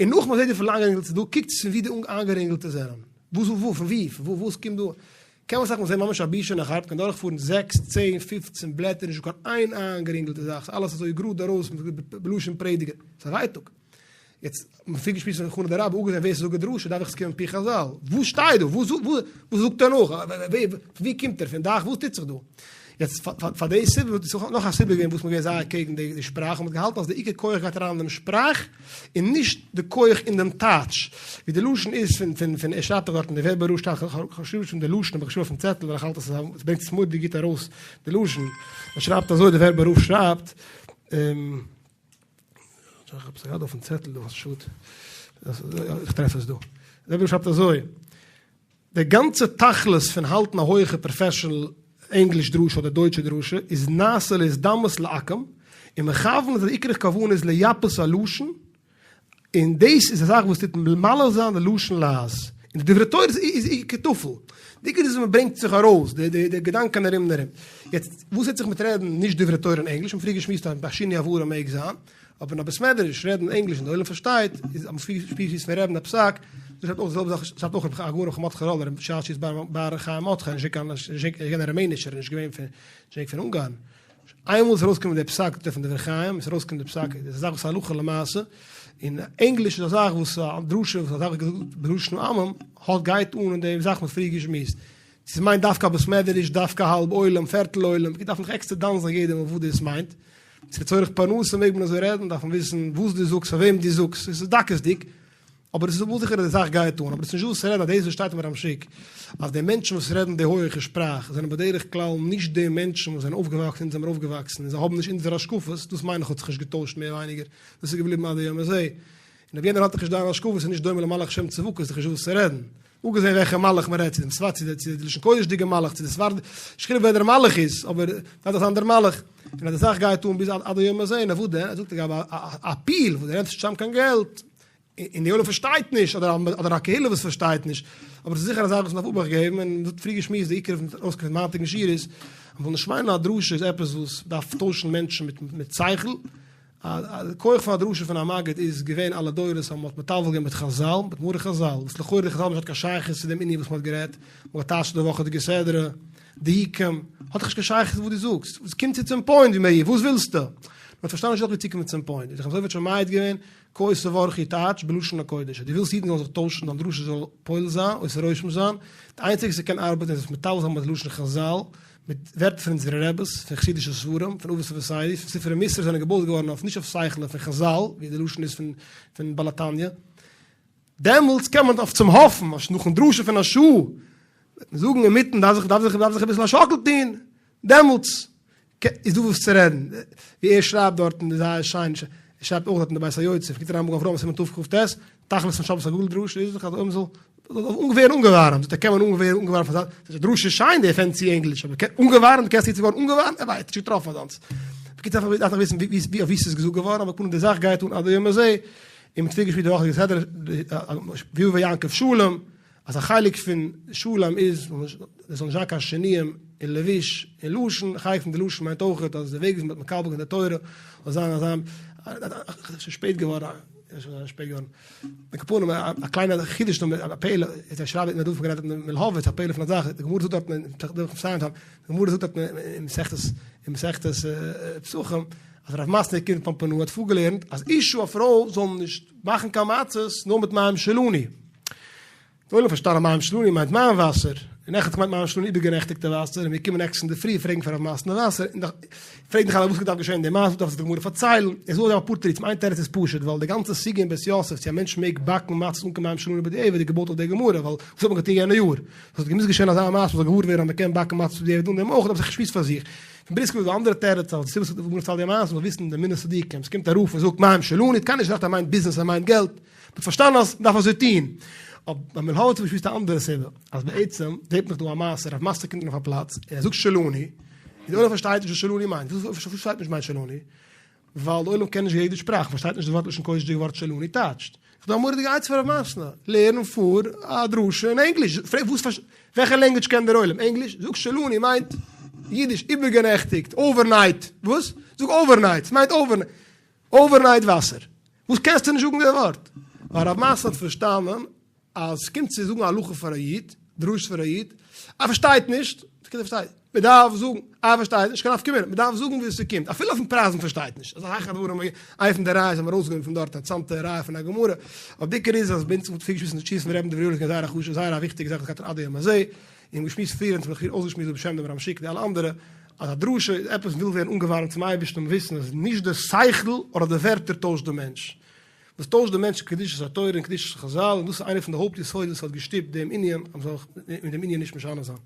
און נאך מען זעט וויפיל איינגערינגלטע איז דא, קוקטס פון ווי די איינגערינגלטע זענען, וואס וואו פון ווי, פון וואו וואס קומט דא, קען מען אסאך מאל זען ממש א בושה און א חרפה, קען דורכפארן זעקס, צען, פופצן בלעטער נישטא קיין איין איינגערינגלטע זאך, ס'איז אלעס אזוי גראד ארויס בלשון פרעדיגער, ס'איז א ווייטאג. יעצט, מ'פירט געשמועסן פון חנא דער רבי, אפגעזען ווער ס'זאגט די דרשה, דארף איך עס קומען פי חזל. וואס שטייט דא? וואס זאגט ער נאך? ווי קומט ער? פון דאך? וואס טוט זיך דא? יעצט, פאר די סיבה, איז נאך א סיבה געווען וואס מ'איז געווען זייער קעגן די שפראך, און מ'האט געהאלטן אז די עיקר כח גייט אריין אין דעם שפראך, און נישט די כח אין דעם טייטש. ווי די לשון איז פון, פון, פון, ער שרייבט דאך דארט אין די ווערבער רב שטייט, כ'האב געשריבן שוין די לשון, האב איך געשריבן אויפן צעטל, ווייל איך האלט אז עס ברענגט עס מורא'דיג גוט ארויס די לשון. ער שרייבט אזוי, די ווערבער רב שרייבט, איך האב עס געהאט אויפן צעטל דא, שאד איך טרעף עס דא. דער רבי שרייבט אזוי, דער גאנצע תכלית פון האלטן א הויעכע professional ענגליש דרשה אדער דויטשע דרשה איז נעשה להתדמות לעכו"ם, און מכוון אז די עיקר כוונה איז לייפות הלשון, און דאס איז א זאך וואס טוט ממלא זיין די לשון לעז, און די דברי תורה איז עיקר טפל, די עיקר איז וואס מען ברענגט זיך ארויס, די געדאנקען ארום און ארום. יעצט, וואס טוט זיך מיט רעדן נישט דברי תורה אין ענגליש, מ'האט פריער געשמועסט אז ביי שינוי הברה מעג זיין, אבער אין א בית מדרש רעדן ענגליש און די עולם פארשטייט, איז אז מ'פריער געשמועסט פון רעדן א פסק, דאס שרייבט אויך די זעלבע זאך, שרייבט אויך הגאון ר' מרדכי ראלער אין שאלת בר ר' חיים מרדכי, נישט געווען קיין רומענישער, נישט געווען פון אונגארן. איינמאל איז ארויסגעקומען די פסק פון דברי חיים, איז ארויסגעקומען די פסק, דאס איז א זאך וואס הלכה למעשה, אין ענגליש איז א זאך וואס א דרשה וואס א זאך געזאגט בלשון עמים האט גייט אן אין די זאך וואס פריער געשמועסט, צו ס'מיינט דווקא א בית מדרש, דווקא האלב עולם, פערטל עולם, דארף מען זיך עקסטער דן זיין יעדער מאל וואס דאס מיינט, צו לצורך פרנסה מעג מען אזוי רעדן, דארף מען וויסן וואס דו זאגסט פאר וועם דו זאגסט, עס איז דקות'דיג, אבער עס איז אמאל זיכער אז די זאך גייט אן, אבער עס איז נישט דא וואס צו רעדן אז דאס וואס שטייט אין מהר"ם שיק אז די מענטשן וואס רעדן די הויעכע שפראך זענען בדרך כלל נישט די מענטשן וואס זענען אויפגעוואקסן אונז זעמיר אויפגעוואקסן און זיי האבן נישט אונזערע השקפות, דאס מיין איך האט זיך נישט געטוישט מער ווייניגער, דאס איז געבליבן עד היום הזה, און אויב יענער האט דאך נישט דיינע השקפות איז נישט דומה למלאך השם צבקות איז דאך נישט דא וואס צו רעדן, אפגעזען וועלכע מלאך מען רעדט, צו דעם ספרד צו די לשון קודש'דיגע מלאך צו די ספרד, נישט חילוק ווער דער מלאך איז, אבער דארף דאך זיין דער מלאך, און אז די זאך גייט אן ביז עד היום הזה, נו וואס דען, ער זאגט אגב א אפיל וואס דו נעמסט נישט צוזאם קיין געלט, און די עולם פארשטייט נישט, אדער אדער א קהילה וואס פארשטייט נישט, אבער עס איז זיכער א זאך וואס מען דארף אבאכט געבן, און מ'האט פריער געשמועסט די עיקר פון אויסקום פון היינטיגן שיעור איז, אז מ'זאל נישט מיינען אז א דרשה איז עפעס וואס דארף טוישן מענטשן מיט מיט שכל, די כח פון א דרשה פון א מגיד איז געווען אלע דורות אז מ'האט מטבל געווען מיט חזל, מיט מאמרי חזל, וואס לכאורה די חזל האבן נישט געהאט קיין שייכות צו דעם ענין וואס מ'האט גערעדט, מ'האט געטייטשט די וואכעדיגע סדרה, דיוקים, האט דאך נישט קיין שייכות וואס דו זאגסט, וואס קומט צו צום point ווי מער, וואס ווילסטו? מ'האט פארשטאנען נישט ווי צוקומען צום point, איז דאך אזוי ווערט שוין מעיד געווען, כה תברכו טייטש בלשון הקודש, אז דו ווילסט אידן זאלן זיך טוישן, דיין דרשה זאל פועל זיין, עושה רושם זיין, די איינציגסטע וואס קען ארבעטן איז עס מטבל זיין מיט לשון חזל, מיט ווערטער פון אונזערע רעבעס, פון חסידישע ספרים, פון אבות אבותינו, פון ספרי מוסר זענען געבויט געווארן אויף נישט אויף שכל נאר פון חזל, ווי די לשון איז פון פון בעל התניא. דעמאלטס קען מען אויף צום האפן אז נאכן דרשה פון א שעה וועט מען זאגן אינמיטן דארף זיך דארף זיך דארף זיך אביסל א שאקל טון, דעמאלטס איז דא וואס צו רעדן, ווי ער שרייבט דארטן איז זייער שיין, ער שרייבט אויך דארט אין די בית היוצר, קוקט אריין מגן אברהם סימן תכ"ט, תכלית פון שבת הגדול דרשה איז דאך אז אויב מ'זאל ווערן אנגעווארעמט, זאגט ער קען מען ווערן אנגעווארעמט פון זיין דרשה איז שיין די fancy ענגליש, אבער אנגעווארעמט קענסטו יעצט ווערן אנגעווארעמט? ער ווייסט, נישט געטראפן אזאנס. בקיצור דארף איך וויסן ווי אויף ווי ס'איז געזאגט געווארן, אבער קודם די זאך גייט אן עד היום הזה, און מ'האט פריער געשמועסט די וואכעדיגע סדרה, ויבא יעקב שלם, אז א חלק פון שלום איז עס זאל נישט זיין קיין שינויים אין לבוש און לשון, א חלק פון די לשון מיינט אויך אז די וועג ווי מען האט מקבל געווען די תורה זאל זיין אזא, עס איז שפעט געווארן, עס איז שפעט געווארן, על כל פנים א קליינע חידוש נאר א פלא, עס שרייבט מען דא פון גערעדט מלהבות, א פלא פון א זאך, די גמרא זאגט דארט אין די גמרא זאגט דארט אין מסכת אין מסכת פסחים אז רב מתנה קינד פאמפענא האט פארגעלערנט אז אשה א פרוי זאל נישט מאכן קיין מצות נאר מיט מים שלנו. די עולם פארשטאנען מים שלנו מיינט מיין וואסער, און עכט מיינט מים שלנו איבערגענעכטיגטע וואסער, און מיר קומען נעקסטן אינדערפרי פרעגן פאר רב מתנה וואסער, און פרעגן דיך אלע וואס געדארפט געשען די מעשה, וואס דארף עס די גמרא פארציילן, עס איז דא אפאר תירוצים, איין תירוץ איז פשוט, ווייל די גאנצע סוגיא אין בית יוסף צו א מענטש מעג באקן מצות אן קיין מים שלנו בדיעבד איז געבויט אויף די גמרא, ווייל וואס האט מען געטון יענע יאר? עס האט געמוזט געשען אזא מעשה מ'זאל געוואר ווערן אז מ'קען באקן מצות בדיעבד אן דעם אויך, אבער ס'איז שמועס פאר זיך. פון בריסק איז דא אנדערע תירוץ אז די סיבה וואס די גמרא פארציילט די מעשה מ'זאל וויסן די אמונת צדיקים, ס'קומט א רב און זאגט מים שלנו, קיינער נישט געדאכט ער מיינט ביזנעס ער מיינט געלט, מ'האט פארשטאנען אז מ'דארף אזוי טון. אבער ביי מילהאוויץ האב איך געשמועסט א אנדערע סיבה, אז בעצם זעט מען דאך דא א מעשה, רב מתנה קומט אן אויף א פלאץ, און ער זאגט שלנו, און די עולם פארשטייט נישט וואס שלנו מיינט, וואס פארשטייט נישט מיינט שלנו? ווייל די עולם קען נישט יעדע שפראך, פארשטייט נישט די ווארט לשון קודש'דיגע ווארט שלנו טייטשט. איך דא א מורא'דיגע עצה פאר רב מתנה, לערן פאר א דרשה אין ענגליש, פרעג וואס פארש. וועלכע language קען דער עולם? ענגליש? זאג שלנו מיינט אידיש איבערגענעכטיגט, overnight, וואס? זאג overnight, ס'מיינט overnight, overnight וואסער. וואס קענסטו נישט זאגן די ווארט? ווייל רב מתנה האט פארשטאנען אז ס'קומט צו זאגן א הלכה פאר א איד, דרשה פאר א איד, ער פארשטייט נישט, פארשטייט, מען דארף זאגן, ער פארשטייט נישט, קיין נפקא מינה, מען דארף זאגן ווי ס'קומט, אפילו אויפן פרייז מען פארשטייט נישט, אזא היכי דברים, איינע פון די ראיות האבן מיר ארויסגענומען פון דארט, א אינטערעסאנטע ראיה פון א גמרא, אבער די עיקר איז אז ביי אונז וואלט פריער געשמועסט אין די תשובות פון רבי'ן דברי יואל איז געווען זייער א חשוב'ע זייער א וויכטיגע זאך וואס גייט אן עד היום הזה, און געשמועסט פריער און צום אויסגעשמועסט דא בשם דעם רמ שיק די אלע אנדערע, אז א דרשה איז עפעס מ'וויל ווערן אנגעווארעמט צום אייבערשטן און וויסן אז נישט די שכל אדער די ווערטער טוישט די מענטש, וואס טוישט די מענטש איז קדושת התורה און קדושת חזל, און דאס איז איינע פון די הויפט יסודות וואס האט געשטופט דעם ענין אז מ'זאל מיט דעם ענין נישט משנה זיין.